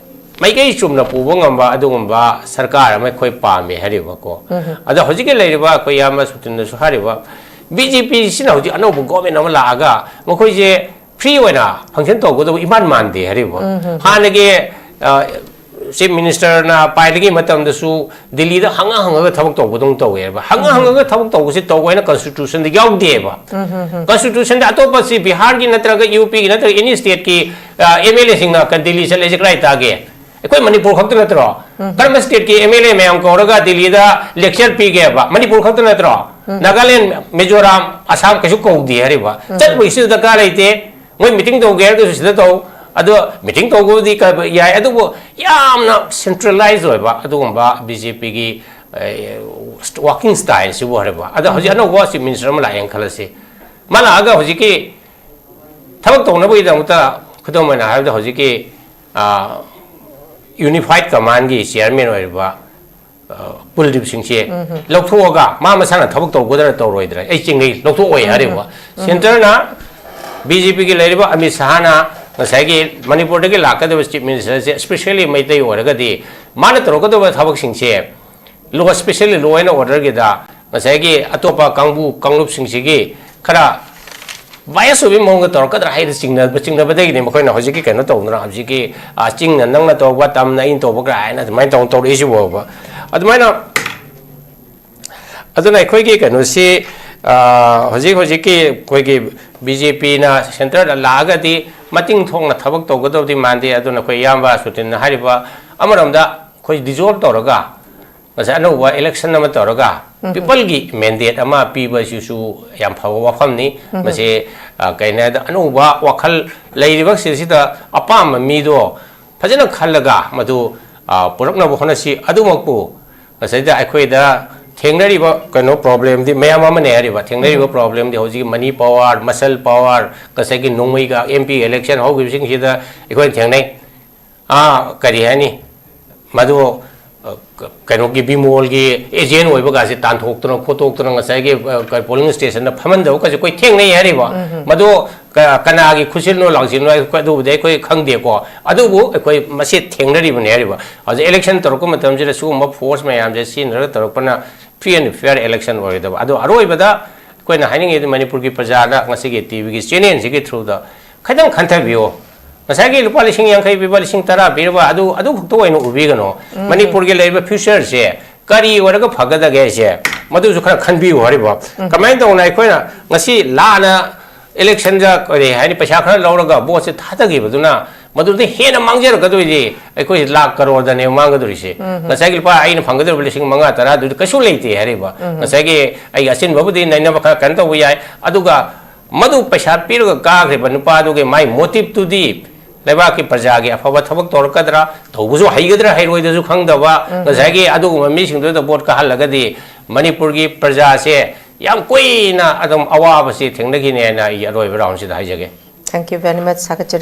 ꯃꯥꯏꯀꯩ ꯆꯨꯝꯅ ꯄꯨꯕ ꯉꯝꯕ ꯑꯗꯨꯒꯨꯝꯕ ꯁꯔꯀꯥꯔ ꯑꯃ ꯑꯩꯈꯣꯏ ꯄꯥꯝꯃꯦ ꯍꯥꯏꯔꯤꯕꯀꯣ꯫ ꯑꯗꯣ ꯍꯧꯖꯤꯛꯀꯤ ꯂꯩꯔꯤꯕ ꯑꯩꯈꯣꯏ ꯏꯌꯥꯝꯕ ꯁꯨꯇꯤꯟꯗꯁꯨ ꯍꯥꯏꯔꯤꯕ, ꯕꯤ ꯖꯦ ꯄꯤꯁꯤꯅ ꯍꯧꯖꯤꯛ ꯑꯅꯧꯕ ꯒꯣꯔꯃꯦꯟ ꯑꯃ ꯂꯥꯛꯑꯒ ꯃꯈꯣꯏꯁꯦ ꯐ꯭ꯔꯤ ꯑꯣꯏꯅ ꯐꯪꯁꯟ ꯇꯧꯒꯗꯕ ꯏꯃꯥꯟ ꯃꯥꯟꯗꯦ ꯍꯥꯏꯔꯤꯕ꯫ ꯍꯥꯟꯅꯒꯤ, ꯑ, ꯆꯤꯐ ꯃꯤꯅꯤꯁꯇꯔꯅ ꯄꯥꯏꯔꯤꯉꯩ ꯃꯇꯝꯗꯁꯨ ꯗꯤꯜꯂꯤꯗ ꯍꯪꯉ ꯍꯪꯉꯒ ꯊꯕꯛ ꯇꯧꯕꯗꯧꯅ ꯇꯧꯋꯦꯕ꯫ ꯍꯪꯉ ꯍꯪꯉꯒ ꯊꯕꯛ ꯇꯧꯕꯁꯦ ꯇꯧꯕ ꯍꯥꯏꯅ ꯀꯟꯁꯇꯤꯇ꯭ꯌꯨꯁꯟꯗ ꯌꯥꯎꯗꯦꯕ꯫ ꯀꯟꯁꯇꯤꯇ꯭ꯌꯨꯁꯟꯗ ꯑꯇꯣꯞꯄꯁꯤ ꯕꯤꯍꯥꯔꯒꯤ ꯅꯠꯇ꯭ꯔꯒ ꯌꯨ ꯄꯤꯒꯤ ꯅꯠꯇ꯭ꯔꯒ ꯑꯦꯅꯤ ꯁ꯭ꯇꯦꯠꯀꯤ, ꯑ, ꯑꯦꯝ ꯑꯦꯜ ꯑꯦꯁꯤꯡꯅ ꯀ-, ꯗꯤꯜꯂꯤ ꯆꯠꯂꯦꯁꯦ ꯀꯗꯥꯏ ꯇꯥꯒꯦ? ꯑꯩꯈꯣꯏ ꯃꯅꯤꯄꯨꯔ ꯈꯛꯇ ꯅꯠꯇ꯭ꯔꯣ? ꯀꯔꯝꯕ ꯁ꯭ꯇꯦꯠꯀꯤ ꯑꯦꯝ ꯑꯦꯜ ꯑꯦ ꯃꯌꯥꯝ ꯀꯧꯔꯒ ꯗꯤꯜꯂꯤꯗ ꯂꯦꯛꯆꯔ ꯄꯤꯒꯦꯕ? ꯃꯅꯤꯄꯨꯔ ꯈꯛꯇ ꯅꯠꯇ꯭ꯔꯣ? ꯅꯥꯒꯥꯂꯦꯟ, ꯃꯤꯖꯣꯔꯥꯝ, ꯑꯁꯥꯝ ꯀꯩꯁꯨ ꯀꯧꯗꯦ ꯍꯥꯏꯔꯤꯕ꯫ ꯆꯠꯄꯒꯤꯁꯨ ꯗꯔꯀꯥꯔ ꯂꯩꯇꯦ꯫ ꯃꯣꯏ ꯃꯤꯇꯤꯡ ꯇꯧꯒꯦ ꯍꯥꯏꯔꯒꯁꯨ ꯁꯤꯗ ꯇꯧ꯫ ꯑꯗꯣ ꯃꯤꯇꯤꯡ ꯇꯧꯕꯕꯨꯗꯤ ꯀ-, ꯌꯥꯏ, ꯑꯗꯨꯕꯨ ꯌꯥꯝꯅ ꯁꯦꯟꯇ꯭ꯔꯦꯂꯥꯏꯖ ꯑꯣꯏꯕ ꯑꯗꯨꯒꯨꯝꯕ ꯕꯤ ꯖꯦ ꯄꯤꯒꯤ, ꯑꯦ, ꯋꯥꯀꯤꯡ ꯁ꯭ꯇꯥꯏꯜꯁꯤꯕꯨ ꯍꯥꯏꯔꯤꯕ꯫ ꯑꯗꯣ ꯍꯧꯖꯤꯛ ꯑꯅꯧꯕ ꯆꯤꯐ ꯃꯤꯅꯤꯁꯇꯔ ꯑꯃ ꯂꯥꯛꯑꯦꯅ ꯈꯜꯂꯁꯤ꯫ ꯃꯥ ꯂꯥꯛꯑꯒ ꯍꯧꯖꯤꯛꯀꯤ ꯊꯕꯛ ꯇꯧꯅꯕꯒꯤꯗꯃꯛꯇ, ꯈꯨꯗꯝ ꯑꯣꯏꯅ ꯍꯥꯏꯔꯕꯗ, ꯍꯧꯖꯤꯛꯀꯤ, ꯑ, ꯌꯨꯅꯤꯐꯥꯏꯠ ꯀꯃꯥꯟꯒꯤ ꯆꯤꯌꯔꯃꯦꯟ ꯑꯣꯏꯔꯤꯕ ꯄꯨꯜꯂꯤꯕꯁꯤꯡꯁꯦ ꯂꯧꯊꯣꯛꯑꯒ ꯃꯥ ꯃꯁꯥꯅ ꯊꯕꯛ ꯇꯧꯒꯗ꯭ꯔꯥ ꯇꯧꯔꯣꯏꯗ꯭ꯔꯥ ꯑꯩ ꯆꯤꯡꯅꯩ, ꯂꯧꯊꯣꯛꯑꯣꯏ ꯍꯥꯏꯔꯤꯕ꯫ ꯁꯦꯟꯇꯔꯅ, ꯕꯤ ꯖꯦ ꯄꯤꯒꯤ ꯂꯩꯔꯤꯕ ꯑꯃꯤꯠ ꯁꯍꯥꯅ ꯉꯁꯥꯏꯒꯤ ꯃꯅꯤꯄꯨꯔꯗꯒꯤ ꯂꯥꯛꯀꯗꯕ ꯆꯤꯐ ꯃꯤꯅꯤꯁꯇꯔꯁꯦ, ꯏꯁꯄꯤꯁꯦꯜꯂꯤ ꯃꯩꯇꯩ ꯑꯣꯏꯔꯒꯗꯤ, ꯃꯥꯅ ꯇꯧꯔꯛꯀꯗꯕ ꯊꯕꯛꯁꯤꯡꯁꯦ ꯂꯣ, ꯏꯁꯄꯤꯁꯦꯜꯂꯤ ꯂꯣ ꯑꯦꯟ ꯑꯣꯔꯗꯔꯒꯤꯗ ꯉꯁꯥꯏꯒꯤ ꯑꯇꯣꯞꯄ ꯀꯥꯡꯕꯨ ꯀꯥꯡꯂꯨꯞꯁꯤꯡꯁꯤꯒꯤ ꯈꯔ ꯕꯥꯏꯁ ꯑꯣꯏꯕꯒꯤ ꯃꯑꯣꯡꯗ ꯇꯧꯔꯛꯀꯗ꯭ꯔꯥ ꯍꯥꯏꯅ ꯆꯤꯡꯅꯕ, ꯆꯤꯡꯅꯕꯗꯒꯤꯅꯤ ꯃꯈꯣꯏꯅ ꯍꯧꯖꯤꯛꯀꯤ ꯀꯩꯅꯣ ꯇꯧꯗꯅ, ꯍꯧꯖꯤꯛꯀꯤ, ꯑ, ꯆꯤꯡꯅ ꯅꯪꯅ ꯇꯧꯕ, ꯇꯝꯅ ꯑꯩꯅ ꯇꯧꯕ ꯀꯥꯏꯅ ꯑꯗꯨꯃꯥꯏꯅ ꯇꯧ-, ꯇꯧꯔꯛꯏꯁꯤꯕꯣꯕ꯫ ꯑꯗꯨꯃꯥꯏꯅ, ꯑꯗꯨꯅ ꯑꯩꯈꯣꯏꯒꯤ ꯀꯩꯅꯣꯁꯤ, ꯑ, ꯍꯧꯖꯤꯛ ꯍꯧꯖꯤꯛꯀꯤ ꯑꯩꯈꯣꯏꯒꯤ ꯕꯤ ꯖꯦ ꯄꯤꯅ ꯁꯦꯟꯇꯔꯗ ꯂꯥꯛꯑꯒꯗꯤ ꯃꯇꯤꯡ ꯊꯣꯛꯅ ꯊꯕꯛ ꯇꯧꯒꯗꯕꯗꯤ ꯃꯥꯟꯗꯦ꯫ ꯑꯗꯨꯅ ꯑꯩꯈꯣꯏ ꯏꯌꯥꯝꯕ ꯁꯨꯇꯤꯟꯅ ꯍꯥꯏꯔꯤꯕ, ꯑꯃꯔꯣꯝꯗ ꯑꯩꯈꯣꯏ ꯗꯤꯖꯣꯜꯕ ꯇꯧꯔꯒ ꯉꯁꯥꯏ ꯑꯅꯧꯕ ꯏꯂꯦꯛꯁꯟ ꯑꯃ ꯇꯧꯔꯒ ꯄꯤꯄꯜꯒꯤ ꯃꯦꯟꯗꯦꯠ ꯑꯃ ꯄꯤꯕꯁꯤꯁꯨ ꯌꯥꯝ ꯐꯕ ꯋꯥꯐꯝꯅꯤ꯫ ꯃꯁꯤ, ꯑ, ꯀꯩꯅꯣ ꯍꯥꯏꯗ, ꯑꯅꯧꯕ ꯋꯥꯈꯜ ꯂꯩꯔꯤꯕꯁꯤꯡꯁꯤꯗ ꯑꯄꯥꯝꯕ ꯃꯤꯗꯣ ꯐꯖꯅ ꯈꯜꯂꯒ ꯃꯗꯨ, ꯑ, ꯄꯨꯔꯛꯅꯕ ꯍꯣꯠꯅꯁꯤ꯫ ꯑꯗꯨꯃꯛꯄꯨ ꯉꯁꯥꯏꯗ ꯑꯩꯈꯣꯏꯗ ꯊꯦꯡꯅꯔꯤꯕ ꯀꯩꯅꯣ ꯄ꯭ꯔꯣꯕ꯭ꯂꯦꯝꯗꯤ ꯃꯌꯥꯝ ꯑꯃꯅꯦ ꯍꯥꯏꯔꯤꯕ꯫ ꯊꯦꯡꯅꯔꯤꯕ ꯄ꯭ꯔꯣꯕ꯭ꯂꯦꯝꯗꯤ ꯍꯧꯖꯤꯛ ꯃꯅꯤ ꯄꯋꯥꯔ, ꯃꯁꯜ ꯄꯋꯥꯔ, ꯉꯁꯥꯏꯒꯤ ꯅꯣꯡꯃꯩꯒ ꯑꯦꯝ ꯄꯤ ꯏꯂꯦꯛꯁꯟ ꯍꯧꯈꯤꯕꯁꯤꯡꯁꯤꯗ ꯑꯩꯈꯣꯏꯅ ꯊꯦꯡꯅꯩ꯫ ꯑꯥ, ꯀꯔꯤ ꯍꯥꯏꯅꯤ, ꯃꯗꯨ, ꯑ, ꯀ-, ꯀꯩꯅꯣꯒꯤ ꯕꯤꯃꯣꯜꯒꯤ ꯑꯦꯖꯦꯟ ꯑꯣꯏꯕꯒꯁꯦ ꯇꯥꯟꯊꯣꯛꯇꯅ ꯈꯣꯠꯇꯣꯛꯇꯅ ꯉꯁꯥꯏꯒꯤ, ꯑ, ꯀ-, ꯄꯣꯂꯤꯡ ꯁ꯭ꯇꯦꯁꯟꯗ ꯐꯝꯍꯟꯗꯕꯒꯁꯦ ꯑꯩꯈꯣꯏ ꯊꯦꯡꯅꯩ ꯍꯥꯏꯔꯤꯕ꯫ ꯃꯗꯨ ꯀ-, ꯀꯅꯥꯒꯤ ꯈꯨꯠꯁꯤꯜꯅꯣ ꯂꯥꯡꯁꯤꯜꯅꯣ ꯍꯥꯏ-, ꯑꯗꯨꯕꯨꯗꯤ ꯑꯩꯈꯣꯏ ꯈꯪꯗꯦꯀꯣ꯫ ꯑꯗꯨꯕꯨ ꯑꯩꯈꯣꯏ ꯃꯁꯤ ꯊꯦꯡꯅꯔꯤꯕꯅꯤ ꯍꯥꯏꯔꯤꯕ꯫ ꯍꯧꯖꯤꯛ ꯏꯂꯦꯛꯁꯟ ꯇꯧꯔꯛꯄ ꯃꯇꯝꯁꯤꯗ ꯁꯤꯒꯨꯝꯕ ꯐꯣꯔꯁ ꯃꯌꯥꯝꯁꯦ ꯁꯤꯖꯤꯟꯅꯔꯒ ꯇꯧꯔꯛꯄꯅ free and fair election ꯑꯣꯏꯔꯣꯏꯗꯕ꯫ ꯑꯗꯣ ꯑꯔꯣꯏꯕꯗ ꯑꯩꯈꯣꯏꯅ ꯍꯥꯏꯅꯤꯡꯉꯤꯗꯤ ꯃꯅꯤꯄꯨꯔꯒꯤ ꯄ꯭ꯔꯖꯥꯗ ꯉꯁꯤꯒꯤ ꯇꯤ ꯚꯤꯒꯤ ꯆꯦꯅꯦꯜꯁꯤꯒꯤ ꯊ꯭ꯔꯨꯗ ꯈꯤꯇꯪ ꯈꯟꯊꯕꯤꯌꯨ꯫ ꯉꯁꯥꯏꯒꯤ ꯂꯨꯄꯥ ꯂꯤꯁꯤꯡ ꯌꯥꯡꯈꯩ ꯄꯤꯕ, ꯂꯤꯁꯤꯡ ꯇꯔꯥ ꯄꯤꯔꯕ ꯑꯗꯨ, ꯑꯗꯨ ꯈꯛꯇ ꯑꯣꯏꯅ ꯎꯕꯤꯒꯅꯨ꯫ ꯃꯅꯤꯄꯨꯔꯒꯤ ꯂꯩꯔꯤꯕ ꯐ꯭ꯌꯨꯆꯔꯁꯦ ꯀꯔꯤ ꯑꯣꯏꯔꯒ ꯐꯒꯗꯒꯦ ꯍꯥꯏꯁꯦ ꯃꯗꯨꯁꯨ ꯈꯔ ꯈꯟꯕꯤꯌꯨ ꯍꯥꯏꯔꯤꯕ꯫ ꯀꯃꯥꯏꯅ ꯇꯧꯅ ꯑꯩꯈꯣꯏꯅ ꯉꯁꯤ ꯂꯥꯟꯅ ꯏꯂꯦꯛꯁꯟꯗ ꯀꯔꯤ ꯍꯥꯏꯅꯤ, ꯄꯩꯁꯥ ꯈꯔ ꯂꯧꯔꯒ ꯚꯣꯠꯁꯦ ꯊꯥꯗꯈꯤꯕꯗꯨꯅ ꯃꯗꯨꯗ ꯍꯦꯟꯅ ꯃꯥꯡꯖꯔꯛꯀꯗꯣꯏꯗꯤ ꯑꯩꯈꯣꯏ ꯂꯥꯛ ꯀꯔꯣꯔꯗꯅꯦꯕ ꯃꯥꯡꯒꯗꯣꯔꯤꯁꯦ꯫ ꯉꯁꯥꯏꯒꯤ ꯂꯨꯄꯥ ꯑꯩꯅ ꯐꯪꯒꯗꯧꯔꯤꯕ ꯂꯤꯁꯤꯡ ꯃꯉꯥ ꯇꯔꯥꯗꯨꯗꯤ ꯀꯩꯁꯨ ꯂꯩꯇꯦ ꯍꯥꯏꯔꯤꯕ꯫ ꯉꯁꯥꯏꯒꯤ ꯑꯩꯒꯤ ꯑꯆꯤꯟꯕꯕꯨꯗꯤ ꯅꯩꯅꯕ ꯈꯔ ꯀꯩꯅꯣ ꯇꯧꯕ ꯌꯥꯏ, ꯑꯗꯨꯒ ꯃꯗꯨ ꯄꯩꯁꯥ ꯄꯤꯔꯒ ꯀꯥꯈ꯭ꯔꯤꯕ ꯅꯨꯄꯥꯗꯨꯒꯤ ꯃꯥꯏ ꯃꯣꯇꯤꯞꯇꯨꯗꯤ ꯂꯩꯕꯥꯛꯀꯤ ꯄ꯭ꯔꯖꯥꯒꯤ ꯑꯐꯕ ꯊꯕꯛ ꯇꯧꯔꯛꯀꯗ꯭ꯔꯥ, ꯇꯧꯕꯁꯨ ꯍꯩꯒꯗ꯭ꯔꯥ ꯍꯩꯔꯣꯏꯗꯁꯨ ꯈꯪꯗꯕ, ꯉꯁꯥꯏꯒꯤ ꯑꯗꯨꯒꯨꯝꯕ ꯃꯤꯁꯤꯡꯗꯨꯗ ꯚꯣꯠ ꯀꯥꯍꯜꯂꯒꯗꯤ ꯃꯅꯤꯄꯨꯔꯒꯤ ꯄ꯭ꯔꯖꯥꯁꯦ ꯌꯥꯝ ꯀꯨꯏꯅ ꯑꯗꯨꯝ ꯑꯋꯥꯕꯁꯤ ꯊꯦꯡꯅꯈꯤꯅꯤ ꯍꯥꯏꯅ ꯑꯩ ꯑꯔꯣꯏꯕ ꯔꯥꯎꯟꯁꯤꯗ ꯍꯥꯏꯖꯒꯦ꯫ Thank you very much, ꯁꯥꯒꯠꯆꯔꯤ꯫